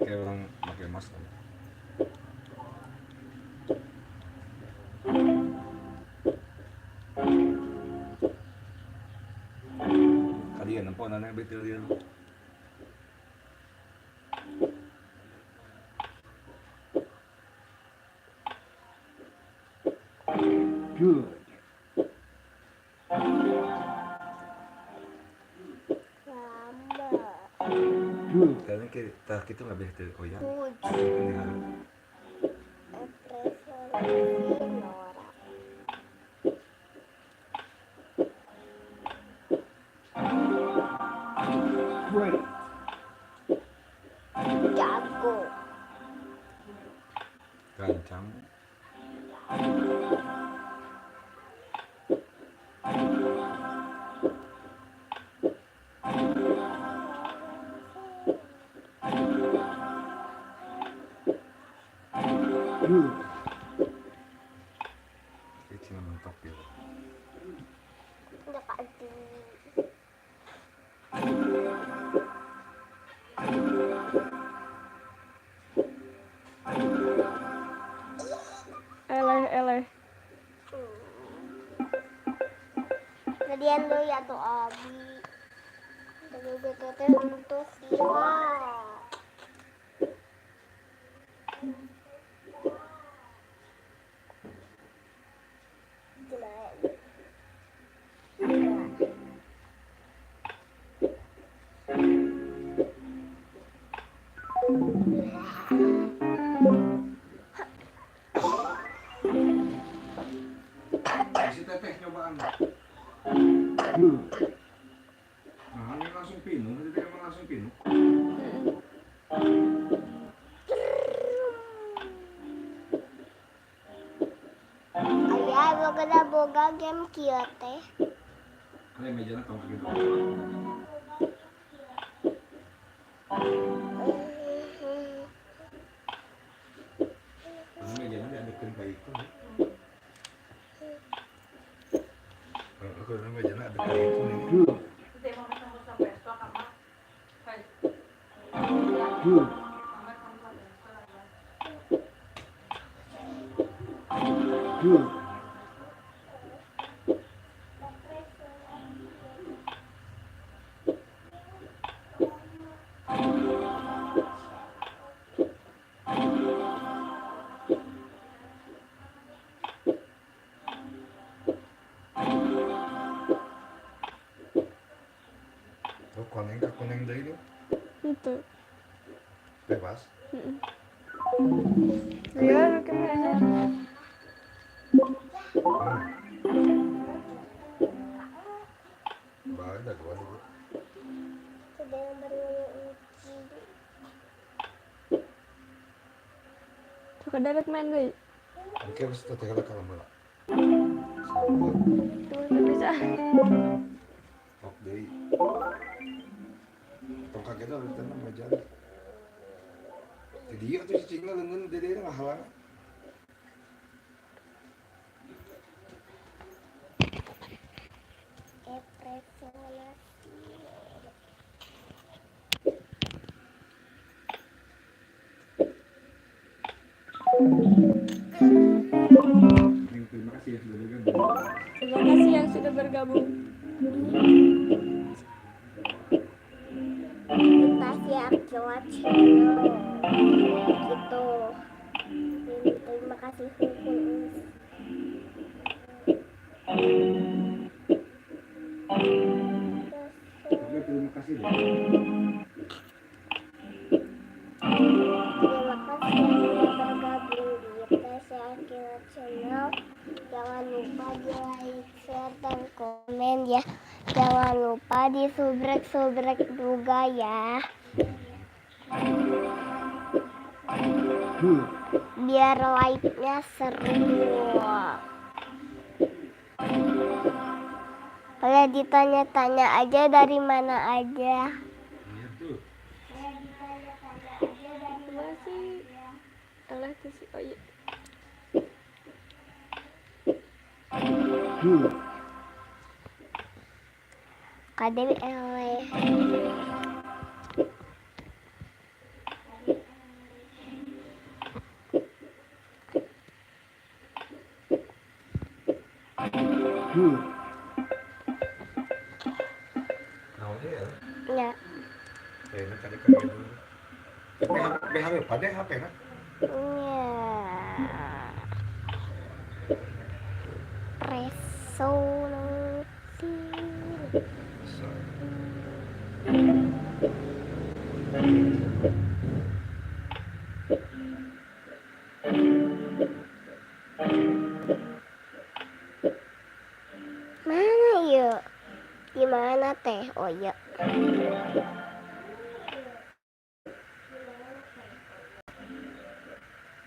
Kayak orang pakai masker. Kalian nempo nana betul dia. Good. Lama. Good. Kalian kita kita nggak bisa oh ya. Tujuh. Preferensi Nora. Great. Jago. Gancang. Good. Kayak Cina mentok gitu. Udah Abi. Eleh, eleh. Kalian dulu ya tuh Abi. Tapi teteh untuk Sila. Gimana? Si teteh nyobaan. Good. Nah, ini langsung pinu, nanti emang langsung pinu. Ayah, boga boga game kieu teh. Kalian mejanya tong gitu. Ini mejanya diadekeun ka itu. Aku mejanya ada ka itu nih. Good. Good. Good. Oh, koneng ka koneng deui lu. Itu. Bebas. Iya, kemana? Bae dah gua dulu. Sudah berunci. Suka darat main deh. Oke, wis teteh kalau malah. Tuh, bisa. Top deui. Tong kaget lah tenang meja. Jadi dia tuh cicingna leungeun dede ngahalang. Terima kasih ya sudah bergabung. Terima kasih yang sudah bergabung. Terima kasih Akila Channel. Gitu. Terima kasih Hukum. Oke, terima kasih deh. Terima kasih yang sudah bergabung di Tasya Akila Channel. lupa di like, share, dan komen ya. Jangan lupa di subrek-subrek juga ya. Biar live-nya seru. Boleh ditanya-tanya aja dari mana aja. Iya tuh. Masih alah tuh sih. Oh iya. Kak Dewi eleh. Naon ya? Ya. Kayaknya tadi kan gitu. Tapi HP HP pada HP kan? Ya. Resolusi. So, Mana yuk? Di mana teh? Oh iya.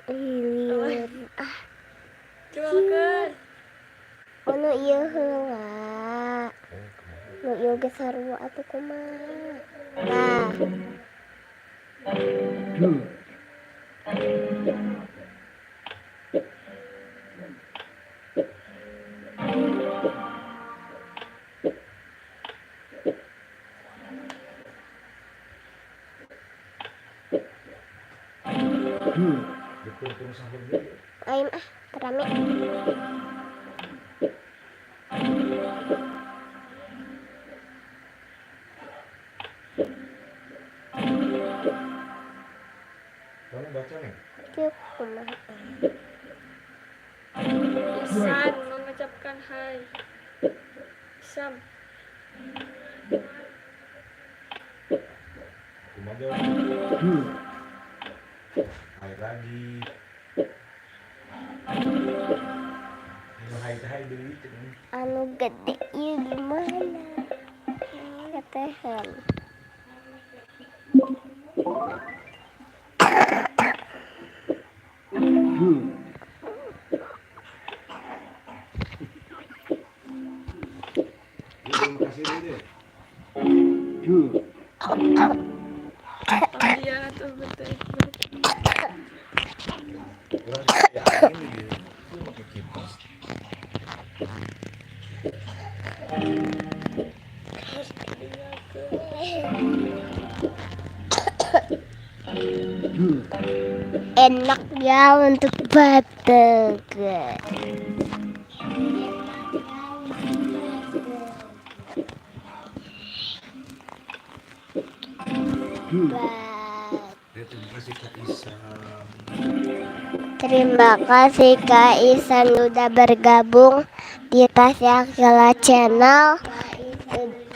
Lilir. Ah, Jualkan. oh nu ieu heula. eh, kemana? Nu ieu ge sarua atuh kumaha. Nah, Dipungkung sahur deui. aim ah, terame. Kamu baca nih? Kieu kumaha. Isan mengucapkan hai. Isam. Kumaha jawab? Hai lagi. Ayo hai hai deui cenah. Anu gede ieu gimana? Ketehan. Ya, terima kasih deui deh. Oh iya tuh betul. Urang ya angin gitu. Lu pakai kipas. Enak ya untuk batuk. Ya, terima kasih Kak Isam. Terima kasih Kak Isan udah bergabung di Tasya Akila Channel.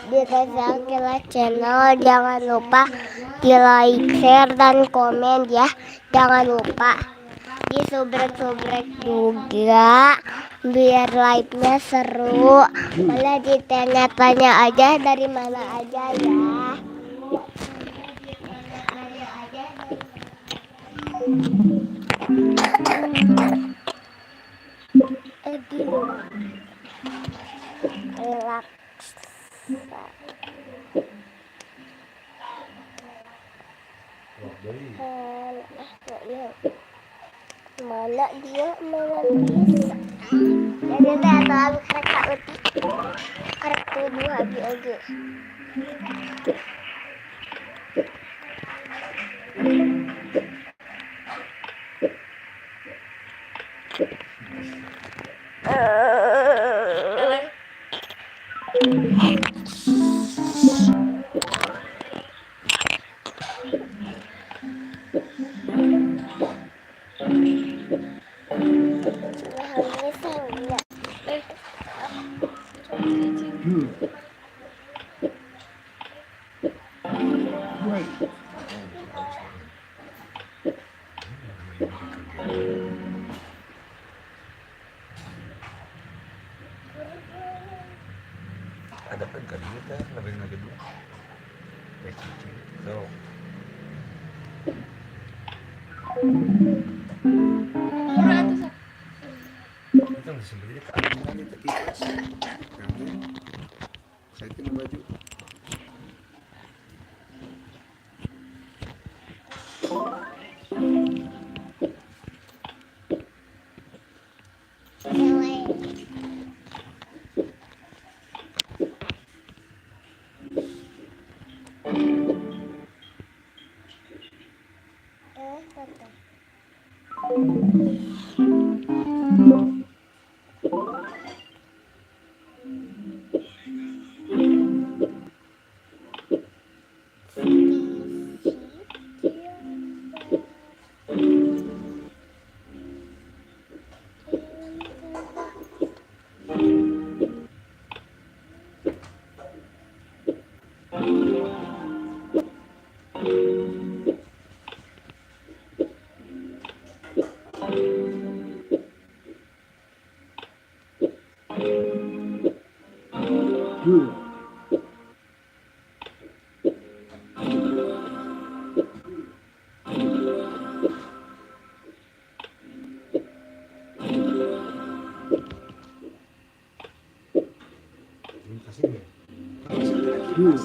Di Tasya Akila Channel jangan lupa di like, share, dan komen ya. Jangan lupa di subrek-subrek juga biar live-nya seru. Boleh ditanya-tanya aja dari mana aja ya. Aduh. Relax. Wah, deui. Ah, mana dia mana bisa. Jadi teh atau abi karek saeutik. Karek tuduh abi oge. Alah. Eh. Cicing. Ada kan kali kita lebih lagi dua. Kayak cicing. So. Itu sebenarnya keamanan itu kipas. Kamu saya kena baju. Good. Good.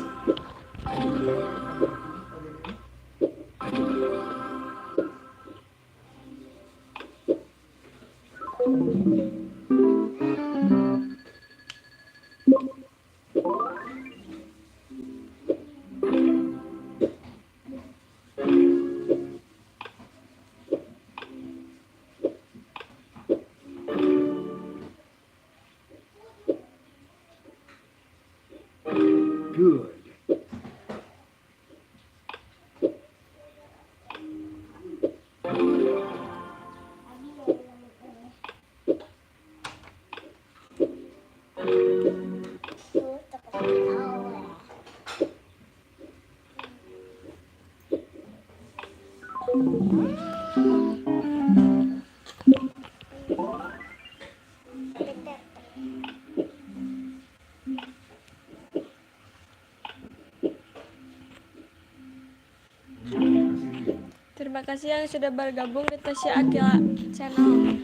Good. Terima kasih yang sudah bergabung di Tasya Akila Channel.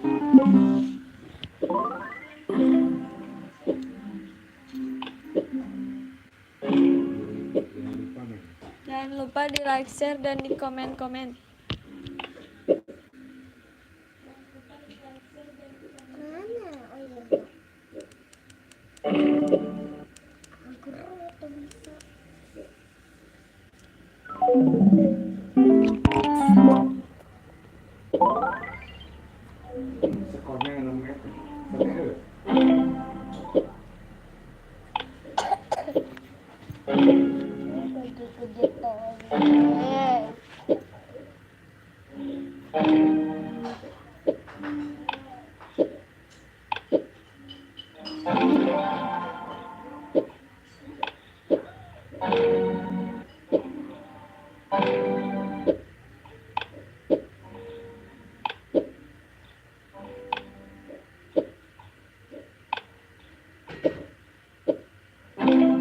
Jangan lupa di like, share, dan di komen-komen. Mana? Oh iya. Aku bisa. Sekolahnya namanya.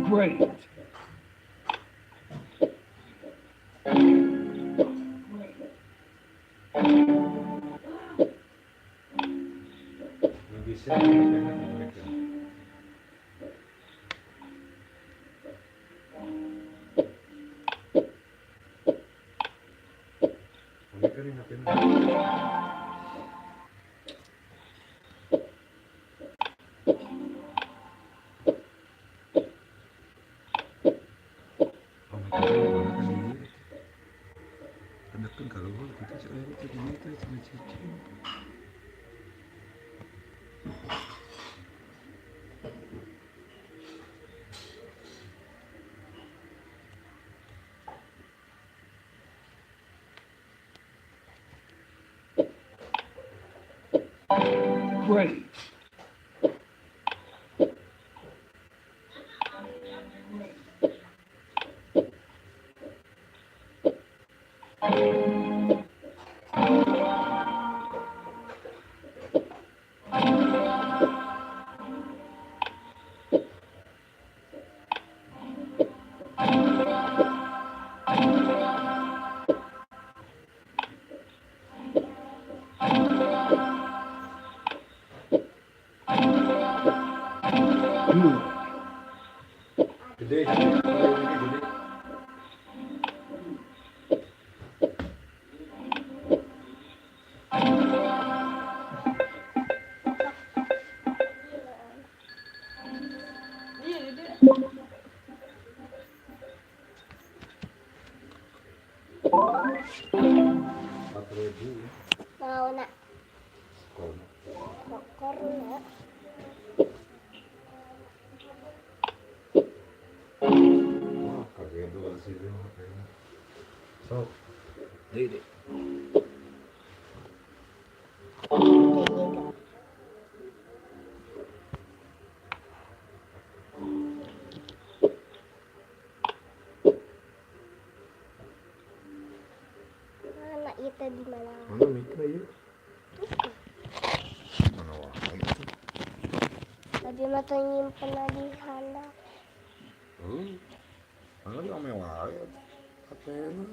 Great. Bisa mereka. Mereka nih ngapain? Great. Gede, gede. Iya, gede. 4.000 ya. Mau nak Corona. Corona. Wah, kaget dua sih dia kayaknya. So, deh, deh. Kayaknya Mana itu di mana? Mana mikro ya? Mana wae itu? Tadi mah tuh nyimpen di handap. Mana di ome wae HP-na.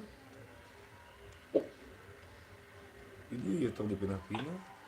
Ini ya tong dipindah-pindah.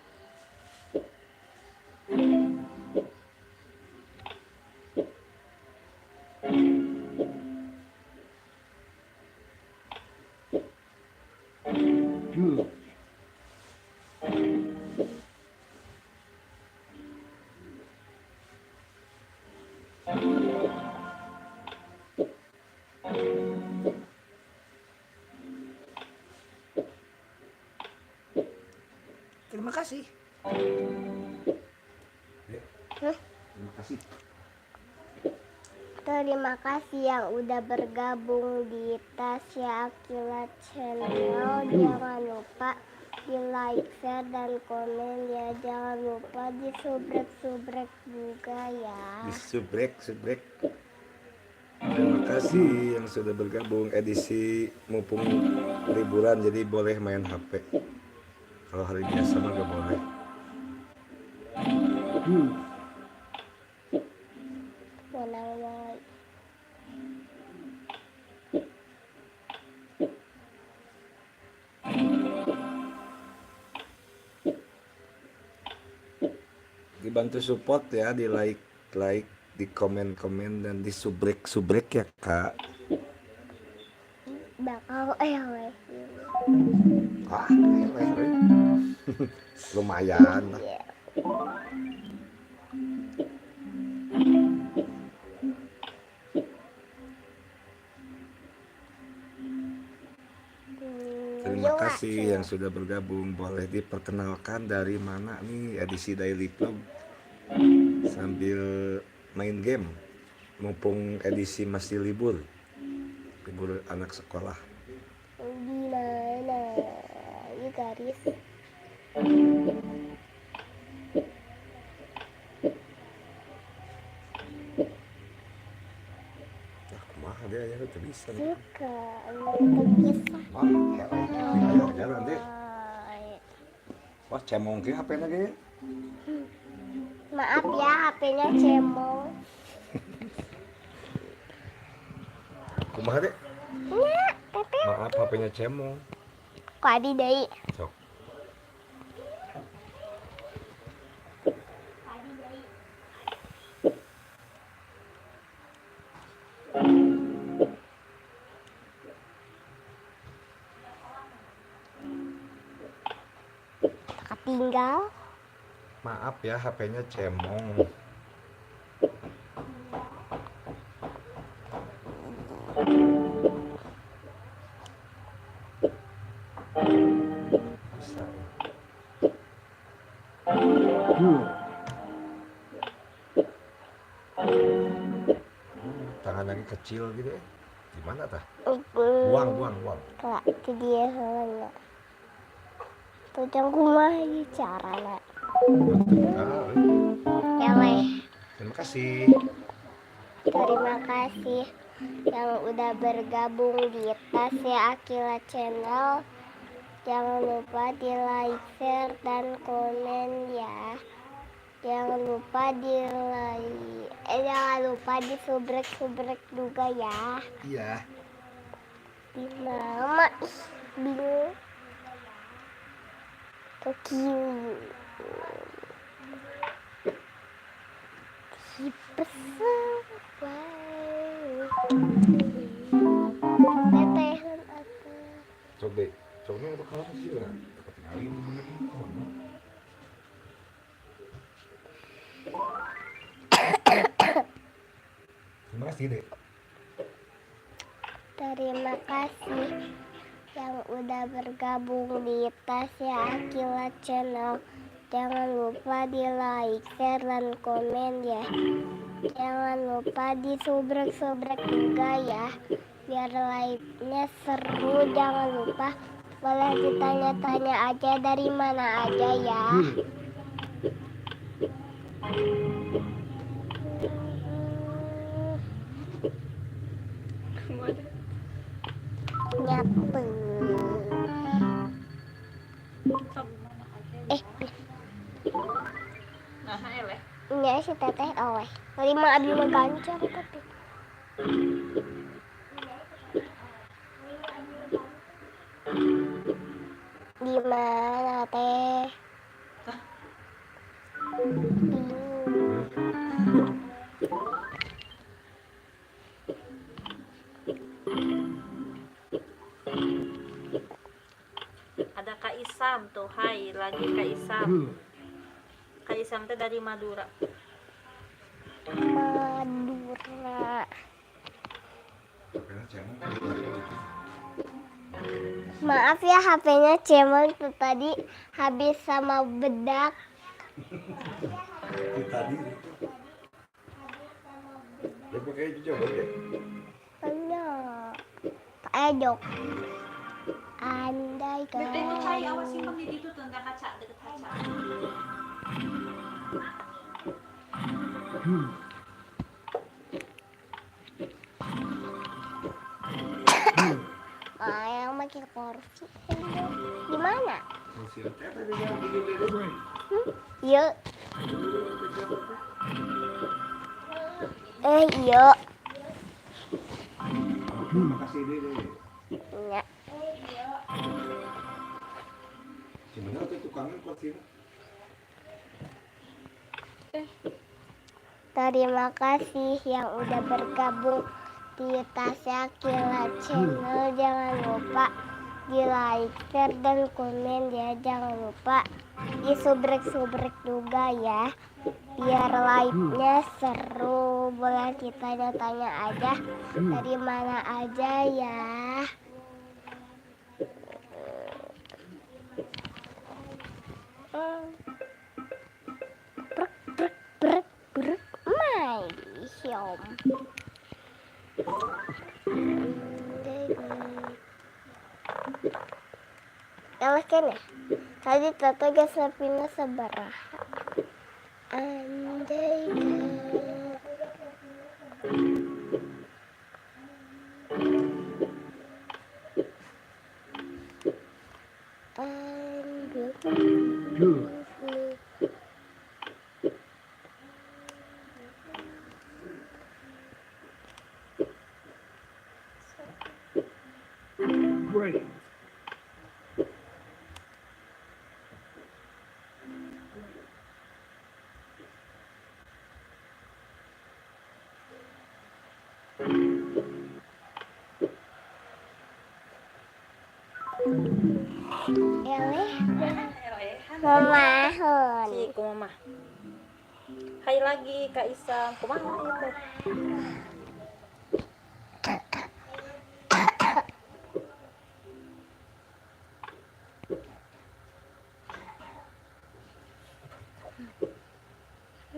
Terima kasih. Hah? Terima kasih. Terima kasih yang udah bergabung di Tasya Aqilla Channel. Jangan lupa di like, share, dan komen ya. Jangan lupa di subrek-subrek juga ya. Di subrek, subrek. Terima kasih yang sudah bergabung edisi mumpung liburan jadi boleh main HP. Kalau hari biasa mah gak boleh. Menang banget. Dibantu support ya, di like, like, di komen, komen, dan di subrek, subrek ya kak. Bakal eleh. Ah, eleh, eleh. Lumayan lah. Iya. Terima kasih yang sudah bergabung. Boleh diperkenalkan dari mana nih edisi Daily Vlog sambil main game, mumpung edisi masih libur, libur anak sekolah. Di mana? Ini garis. Nah, kumaha dia ya teu bisa. Suka, teu bisa. Wah, ayo jalan deh. Wah, cemong ke HP-na ge. Maaf ya, HP-nya cemong. Kumaha deh? Nya, teteh. Maaf HP-nya cemong. Kok abi deui? Sok. Ketinggal. Maaf ya HP-nya cemong. Bisa ya. Tangan lagi kecil gitu ya. Gimana tah? Buang, buang, buang. Kak, itu dia heula. Tuh jang kumaha ieu carana. Eleh. Terima kasih. Terima kasih yang udah bergabung di Tasya Aqilla Channel. Jangan lupa di like, share, dan komen ya. Jangan lupa di like, jangan lupa di subrek-subrek juga ya. Iya. Di mama ih bingung. Tokyo. Pesawat. Teteh atuh. Sok deh. Soknya untuk kalau sih lah. Ketinggalan itu bener. Terima kasih deh. Terima kasih yang udah bergabung di Tasya Aqilla Channel. Jangan lupa di like, share, dan komen ya. Jangan lupa di subrek-subrek juga ya, biar live-nya seru. Jangan lupa boleh ditanya-tanya aja dari mana aja ya. Nyapu. Eh, Nah, eleh. nya si teteh oleh. Lima abi mah gancang tapi. Di mana teh? Bingung. Ada Kak Isam tuh, hai lagi Kak Isam. Kak Isam teh dari Madura. Madura. Maaf ya HP-nya cemong tuh tadi habis sama bedak. Itu tadi. Ya pakai coba deh. Banyak. Ejok. Andai Bete itu cai kan. awas simpen di situ tuh enggak kaca deket kaca. Ah, yang pakai kursi. Di mana? Yuk. Eh, yuk. Makasih deh. Ya. Sebenarnya tuh tukangnya kursinya. Terima kasih yang udah bergabung di Tasya Aqilla Channel. Jangan lupa di like, share, dan komen ya. Jangan lupa di subrek-subrek juga ya, biar live-nya seru. Boleh ditanya-tanya aja dari mana aja ya. Brek brek brek brek mai siom. Eleh kan ya? Tadi Tata geus nepina sabaraha. Andai kan Great. Eleh Elehan. mamahon. Si kumaha. Hai lagi Kak Isam, kumaha ieu teh?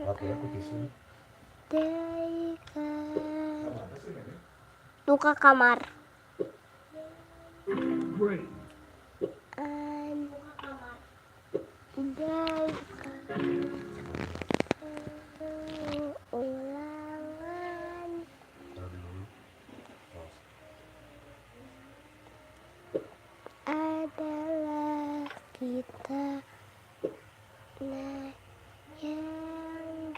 Oke, aku tisu. Andai kan. Sama apa sih ini? Buka kamar. Great. Andai kan ulangan Taruh dulu. Terus. adalah kita nah yang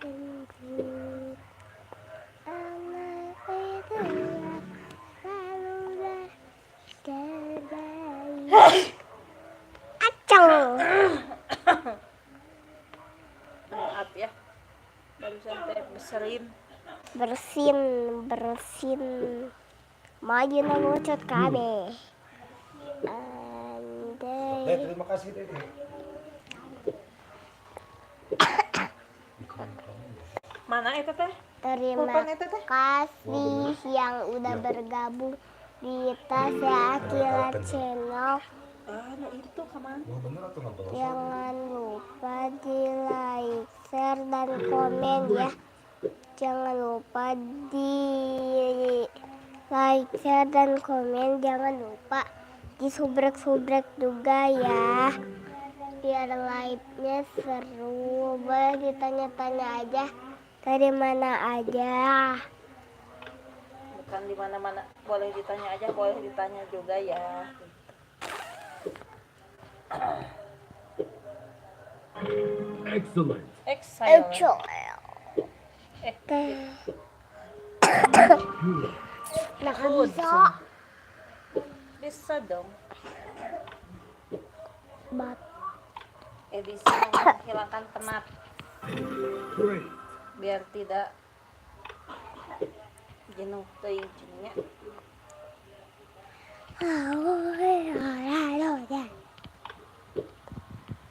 jemput anak itu yang selalu terbaik. Acong. Maaf ya. Barusan teh beserin. Bersin, bersin. Maju nangocot kabeh. Deh, Andai terima kasih Dede. Mana itu teh? Terima Pulpen itu teh? kasih yang udah bergabung di Tasya Aqilla Channel. Ah, nu itu kemana? Wah, bener atau nggak bolos? Jangan lupa di like, share, dan komen ya. Jangan lupa di like, share, dan komen. Jangan lupa di subrek-subrek juga ya. Biar live-nya seru. Boleh ditanya-tanya aja dari mana aja. Bukan di mana-mana. Boleh ditanya aja, boleh ditanya juga ya. Excellent. Exile. Eh, Nah, bisa. Bisa dong. Bat. Edisi menghilangkan penat Great. biar tidak jenuh teuing cenah nya.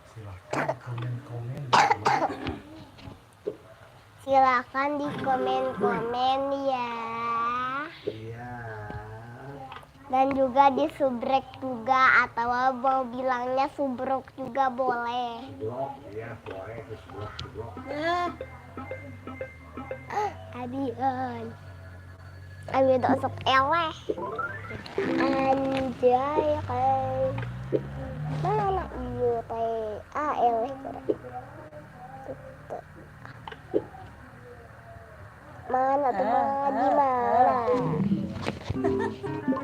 Silahkan komen-komen. Silakan di komen-komen ya. Iya. Dan juga di subrek juga, atau mau bilangnya subrok juga boleh. Blok, iya boleh, terus blok, blok. Abian. Abi sok eleh. Anjay kan. Mana ieu teh? Ah eleh geura. Mana tuh mah di mana?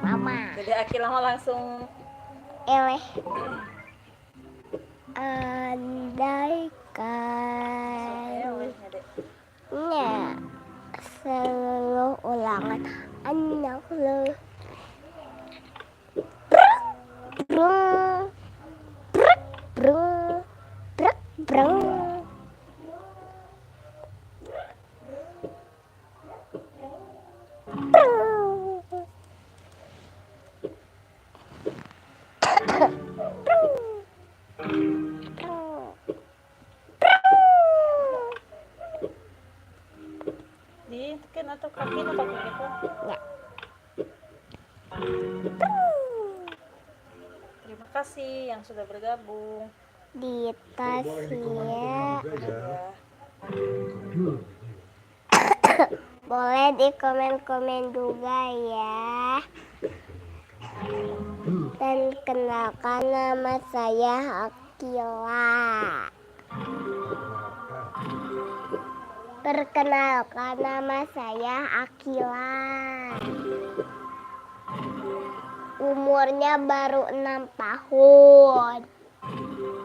Mama. Jadi Aqilla mah langsung Eleh. Andaikan eleh nya, Dek. Nya seluruh ulangan anak lu. Brung brung brung brung brung. Brung. Brung. Brung. Brung. Di kan atau kaki atau gitu. Ya. Terima kasih yang sudah bergabung. Di Boleh di komen Tasya. juga ya. Ya. Boleh di komen-komen juga ya. Dan kenalkan nama saya Aqilla. Perkenalkan nama saya Aqilla. Umurnya baru 6 tahun.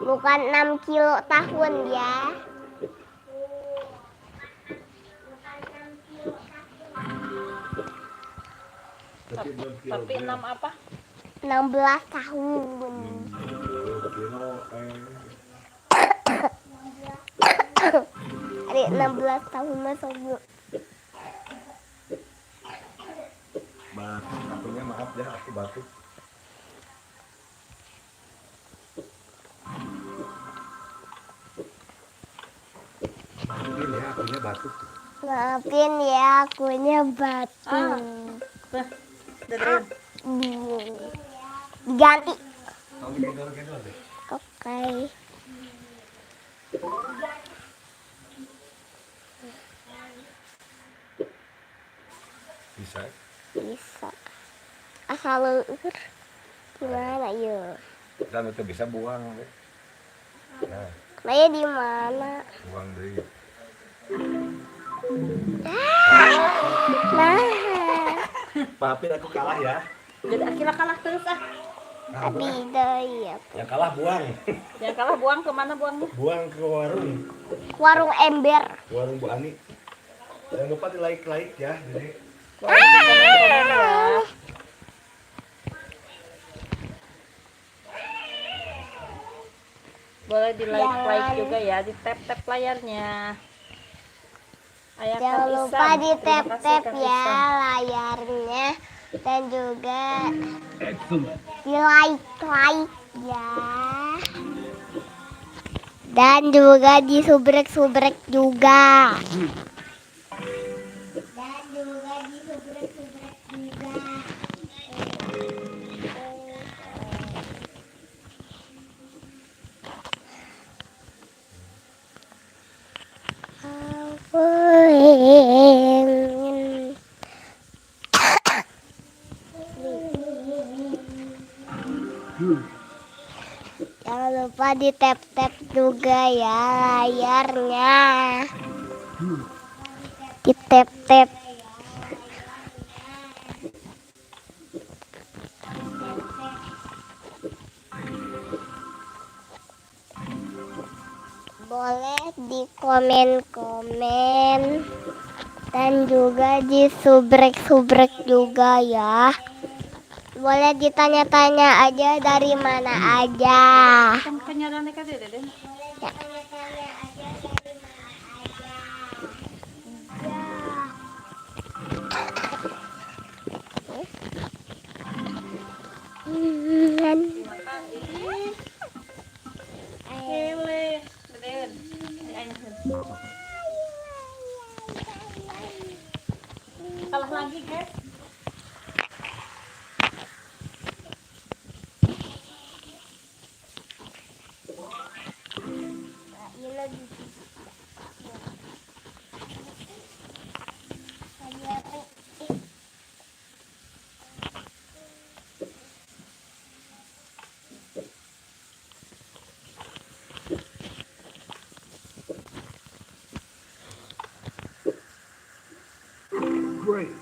Bukan 6 kilo tahun ya. Tapi belum Tapi kilogram. 6 apa? 16 tahun. Belum kilo, Adik 16 tahun masuk Bu. Batuk, akunya maaf ya, aku batuk. Maafin ya, akunya batuk. Maafin ya, akunya batuk. Nah, dengerin. Diganti. Tolong digendor-gendor deh. Oke. Bisa. Bisa. Asal leur. Gimana yuk? Dan itu bisa buang deh. Nah, Nah, ya di mana? buang deh. Nah, Maafin aku kalah ya. Jadi Aqilla kalah terus ah. tapi ya. Yang kalah buang. Yang kalah buang kemana buangnya? Buang ke warung. Warung ember. Warung Bu Ani. Jangan lupa di like-like ya. Jadi Boleh di komen-komen ya. Boleh di like-like juga ya, di tap-tap layarnya. Ayah Jangan Kang lupa Isan. di Terima kasih, tap-tap Kang ya Isan. layarnya dan juga di like-like ya. Dan juga di subrek-subrek juga. Dan juga di subrek-subrek juga. Aku ingin. Jangan lupa di tap-tap juga ya layarnya. Di tap-tap. Boleh di komen-komen dan juga di subrek-subrek juga ya. Boleh ditanya-tanya aja dari mana aja. Kan kenyataan ka deh, Deden. Boleh ditanya-tanya aja dari mana aja. Ya. Terima kasih. Hele, Deden. Ini ayah. Kalah lagi, guys. Ini lagi. Lagi apa? Great.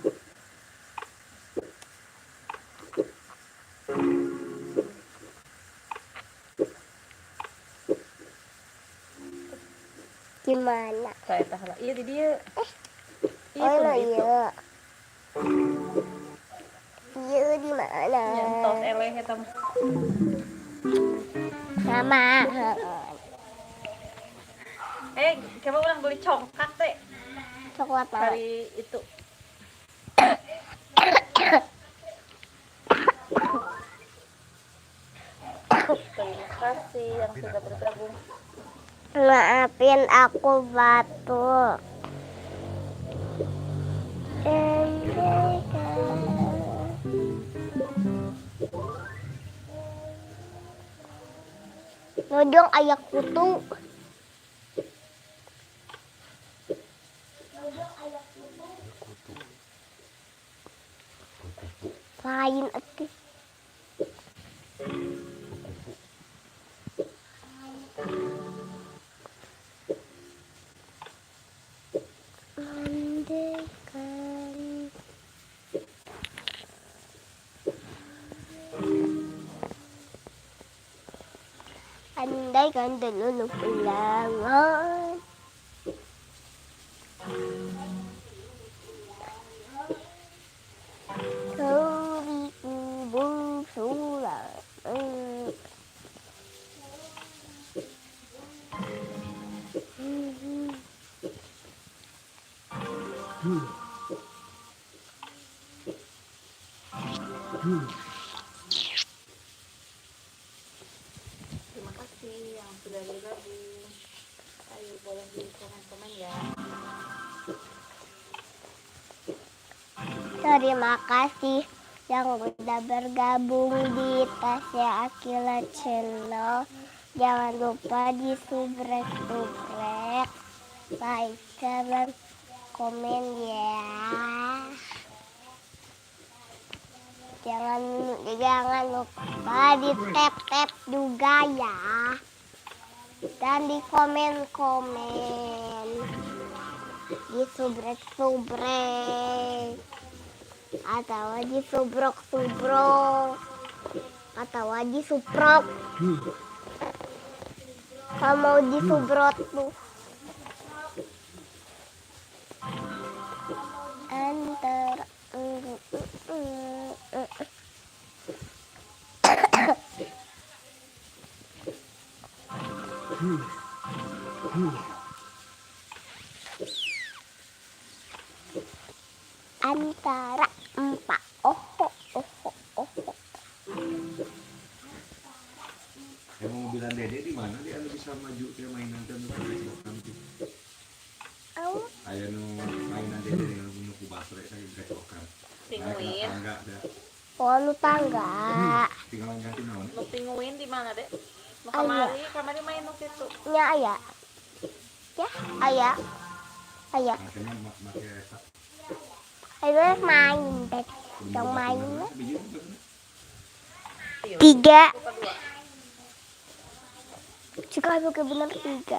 Gimana? Saya tahu lah. Iya di dia. Iya Oh tuh itu. iya. Iya di mana? Nyentos eleh eta mah. Sama. Eh, coba ulang beli congkak teh Coklat apa? kali itu. Terima kasih yang sudah bergabung. Maafin aku batuk. Nodong ayak kutu. Kutu. Kupu. Lain atuh. Kupu. Andaikan. Andaikan dulu pulangan. Kau surat. Terima kasih yang sudah bergabung. Ayo boleh di komen-komen ya. Terima kasih yang udah bergabung di Tasya Aqilla Channel. Jangan lupa di subrek-subrek, like, dan komen ya. Jangan jangan lupa di tap-tap juga ya. Dan di komen-komen. Di subrek-subrek. Atau di subrok-subrok. Atau di suprok. Kalau mau disubrot tuh. Antar. Antara empat. Oh, oh, oh, oh. Emang mobilan Dede di mana dia anu bisa maju ke mainan teh nu gacokan tuh. Au. Aya nu mainan Dede dengan nu ku basre saya gacokan. Pinguin. Tangga da. Oh, lu tangga. Tinggal ganti naon. Nu pinguin di mana, Dek? Nu kamari, kamari main nu kitu. Nya aya. Ya, aya. Aya. Makanya make eta. Ayo main deh. Yang mainnya Biji itu kan. tiga. Lupa dua. Jika bukan benar tiga.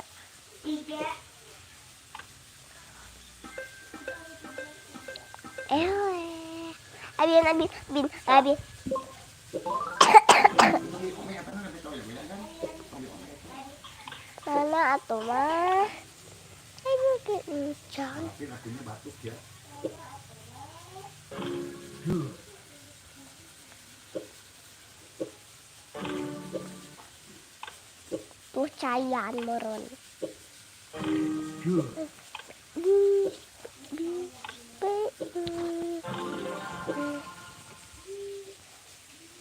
Eh, abin abin abin abin. Mana atau mah? Ayo ke encan. Maafin akunya batuk ya. Tuh cayan moron. B B B B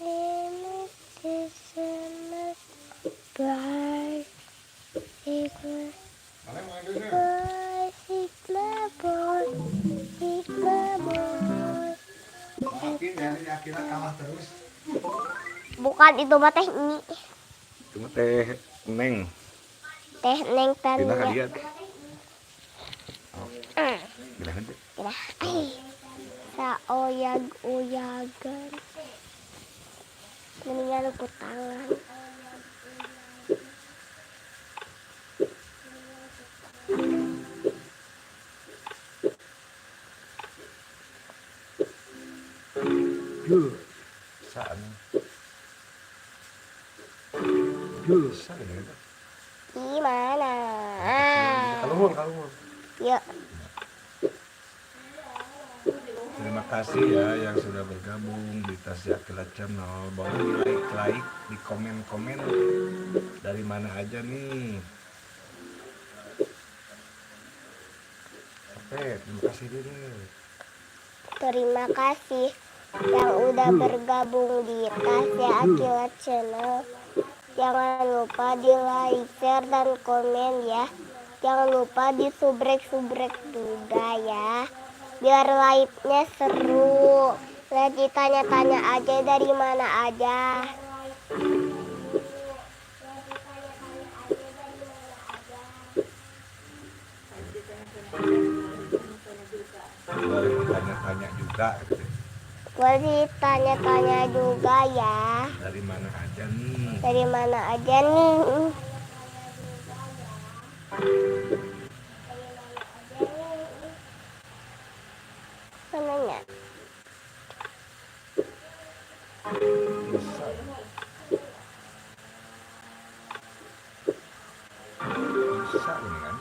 M S M B Sigma boy Sigma boy Sigma boy. Maafin ya, ini akhirnya kalah terus. Bukan itu mah teh ini. Cuma teh Neng, Teh Neng pindah ke Tania. dia. Pindah nanti. Pindah. Ay. Saoyag-oyagan. Mendingan aku tangan. Saan? Bisa ini. Gimana? Kaluhur, kaluhur. Yuk. Terima kasih ya yang sudah bergabung di Tasya Akila Channel. Boleh di like, like, di komen, komen dari mana aja nih. Oke, terima kasih dulu. Terima kasih yang udah bergabung di Tasya Akila Channel. Jangan lupa di like, share, dan komen ya. Jangan lupa di subrek-subrek juga ya. Biar live-nya seru. Lagi tanya-tanya aja dari mana aja. Boleh ditanya-tanya juga gitu. Boleh tanya-tanya juga ya. Dari mana aja nih? Dari mana aja nih? Mananya? Bisa. Bisa ini kan?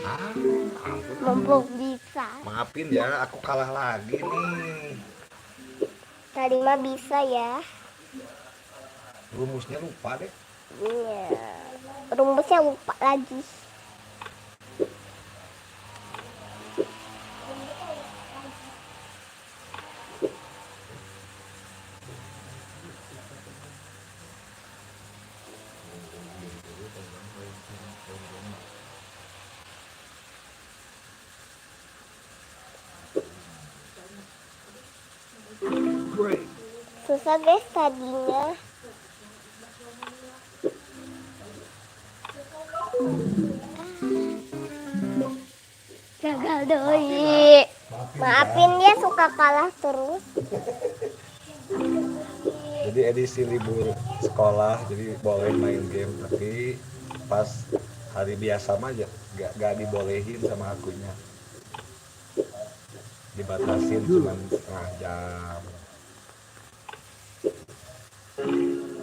Ah, ampun. Mumpung bisa. Maafin ya, aku kalah lagi nih. Tadi mah bisa ya. Rumusnya lupa deh. Iya. Rumusnya lupa lagi. Susah guys tadinya. Gagal doi. Maafin dia suka kalah terus. Jadi edisi libur sekolah, jadi boleh main game, tapi pas hari biasa mah aja gak dibolehin sama akunya. Dibatasin cuma setengah jam.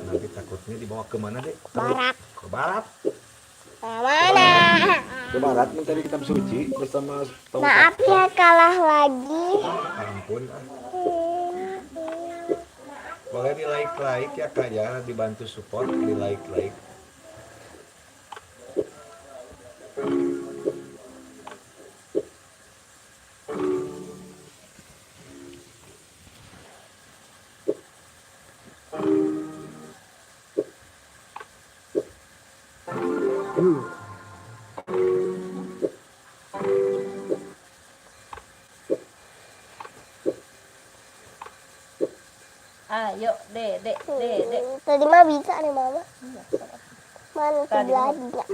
Nanti takutnya dibawa kemana deh? Barat. Ke barat. Mana? Ke barat mencari kitab suci bersama Maaf ya kalah lagi. Ampun. Ah. Boleh di like like ya Kak ya, dibantu support di like like. Ayo, dek, dek, dek, dek. Tadi mah bisa nih mama. Mana Tadi sebelah mah. dia.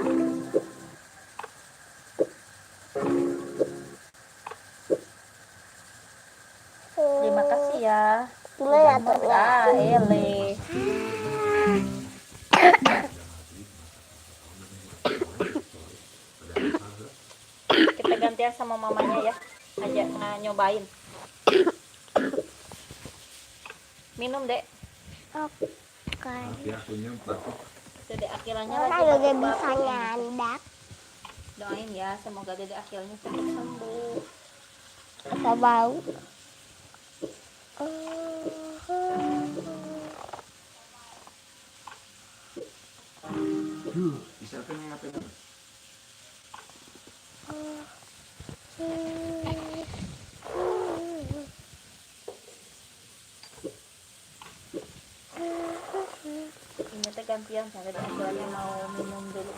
Terima kasih ya. Gimana tuh ya? Ah, ele. Kita gantian sama mamanya ya. Ajak nyobain. Minum, Dek. Oke. Maaf ya, akunya batuk. Dede Akilanya Mama lagi juga batuk-batuk bisa ini. nyandak. Doain ya, semoga Dede Akilnya cepat sembuh. Atau bau. Bisa kan ngapain? Ini teh gantian sama Dede Akilanya mau minum dulu.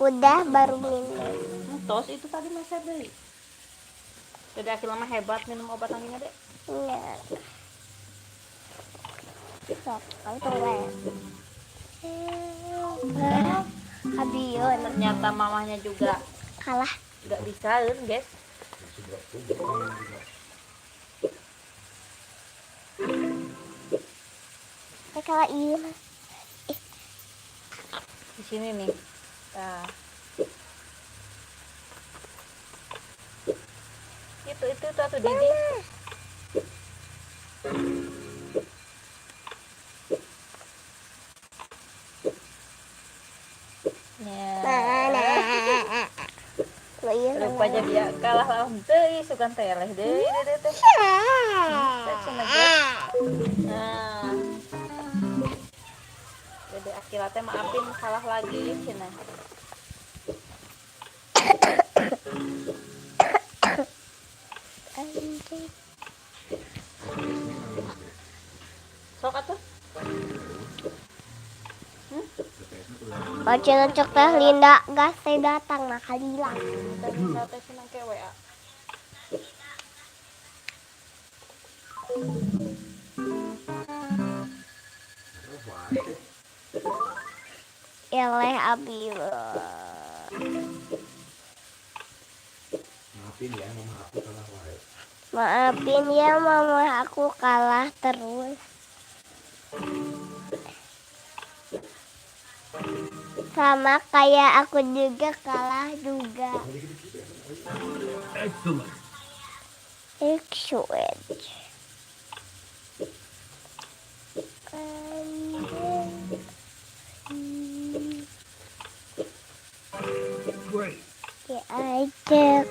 Udah baru minum. Tos itu tadi masih beli. Dede Akila mah hebat minum obat anginnya, Dek. Iya. Sok, kamu tunggu ya. Abion Ternyata mamahnya juga kalah. nggak bisa, guys. Eh kalah iya mah. Di sini nih. Nah. Itu atau Didi. Ya. Nah, Lo iya Rupanya dia kalah lawan deui sugan teh eleh deui deui teh. Teh cenah geus. Nah. Dede Akila teh maafin kalah lagi cenah. Anjing. Sok atuh. Oh, cenah cek teh Linda gas teh datang nah kalilang. Teh Linda teh cenah ke WA. Eleh abi. Maafin ya, mama aku kalah wae. Maafin ya mama aku kalah terus. Sama kayak aku juga kalah juga. Excellent. Excellent. Great. Diajak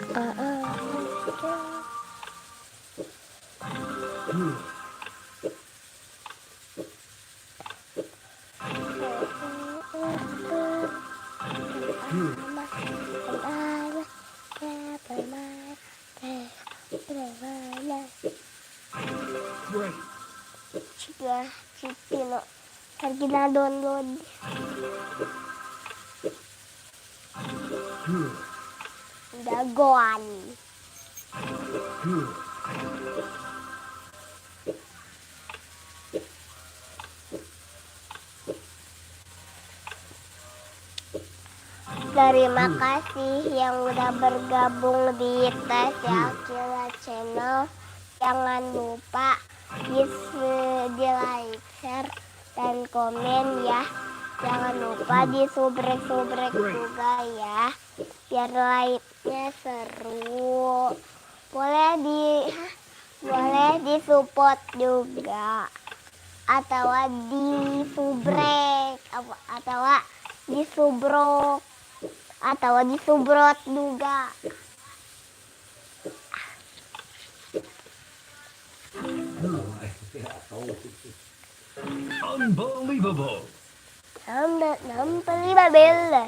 Great. Sudah, Cipino. Lagi na download. Jagoan. Terima kasih yang udah bergabung di Tasya Aqilla Channel. Jangan lupa di like, share, dan komen ya. Jangan lupa di subrek-subrek juga ya, biar live-nya seru. Boleh di support juga, atau di subrek, atau di subrok, atau di subrot juga. Atau Unbelievable. Nampalibabel.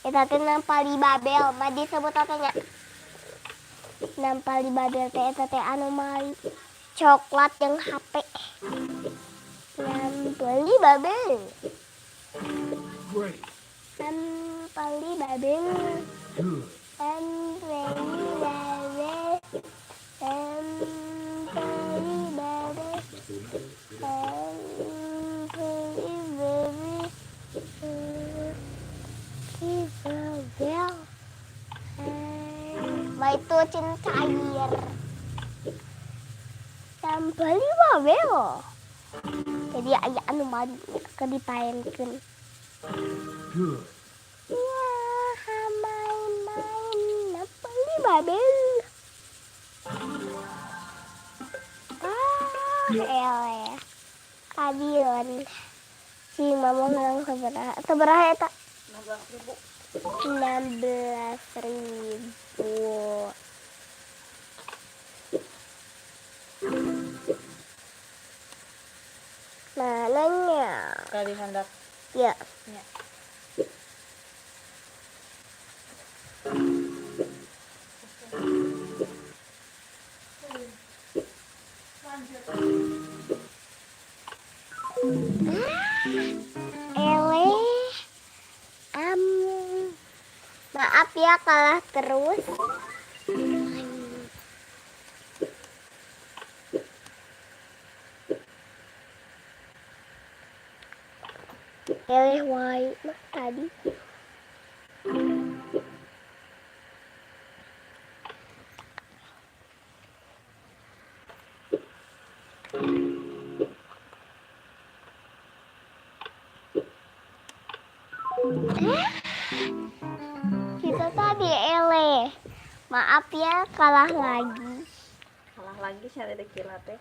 Eta teh nampalibabel, mah disebut teh nya. Nampalibabel teh eta teh anomali coklat yang HP. Nampalibabel. Great. Nampalibabel. Good. Nampalibabel. Nampalibabel. Nampalibabel. Nampalibabel. Bah itu cair. Nampalibabel. Jadi aya anu mah keur dipaenkeun. Good. Wah, main-main nampalibabel. Ah, eleh. Kadion. Si mama menang sabaraha? Sabaraha eta? 16.000. 16.000. Mananya? Kali hendak. Ya. Ya. Eleh. Maaf ya kalah terus. Eleh wae mah tadi. Kita tadi eleh. Maaf ya kalah lagi. Kalah lagi si Dede Kila teh.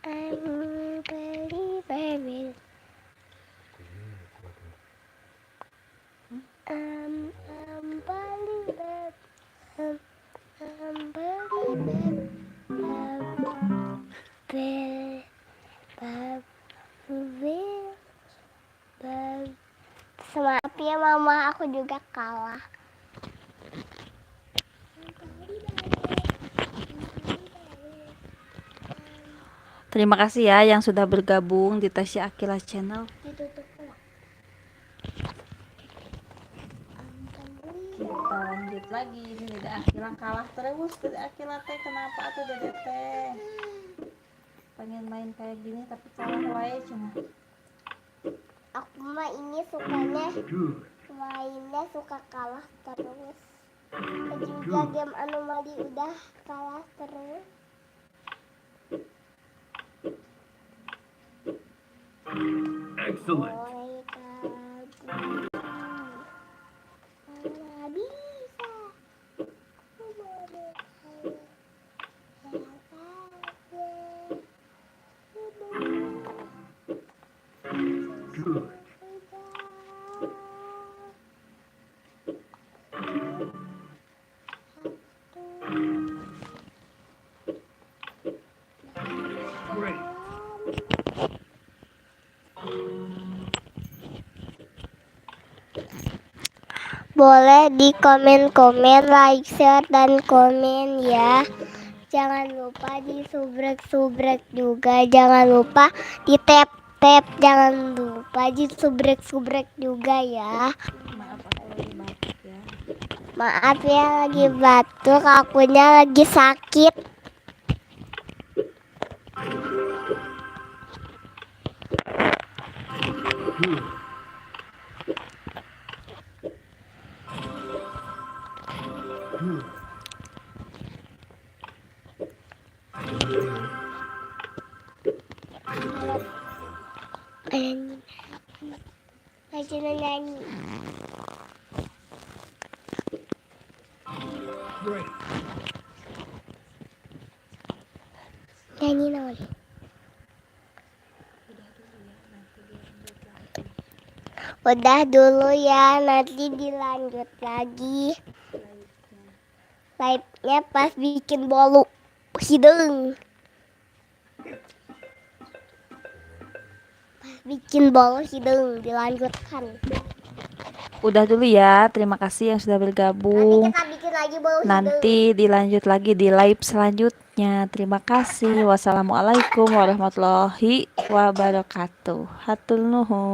Beli bebel. Beli beb. Beli beb. Bel. Bel. Bel. Maaf ya mama, aku juga kalah. Terima kasih ya yang sudah bergabung di Tasya Aqilla Channel. Kita lanjut lagi. Ini Dede Aqilla kalah terus. Dede Aqilla teh kenapa tuh Dede teh? Pengen main kayak gini tapi kalah wae cuma. Aku mah ini sukanya mainnya suka kalah terus. Juga game anomali udah kalah terus. Excellent. Bisa. Good. Great. Boleh di komen-komen, like, share, dan komen ya. Jangan lupa di subrek-subrek juga. Jangan lupa di tap-tap. Jangan lupa di subrek-subrek juga ya. Maaf aku lagi batuk ya. Maaf ya lagi batuk, akunya lagi sakit. Good. Lagi nyanyi. Great. Nyanyi naon? Udah dulu ya, nanti dilanjut lagi. Live-nya pas bikin bolu hidung. Bikin bolu hideung dilanjutkan. Udah dulu ya. Terima kasih yang sudah Nanti bergabung. kita bikin lagi bolu hideung. Nanti dilanjut lagi di live selanjutnya. Terima kasih. Wassalamualaikum warahmatullahi wabarakatuh. Hatur nuhun.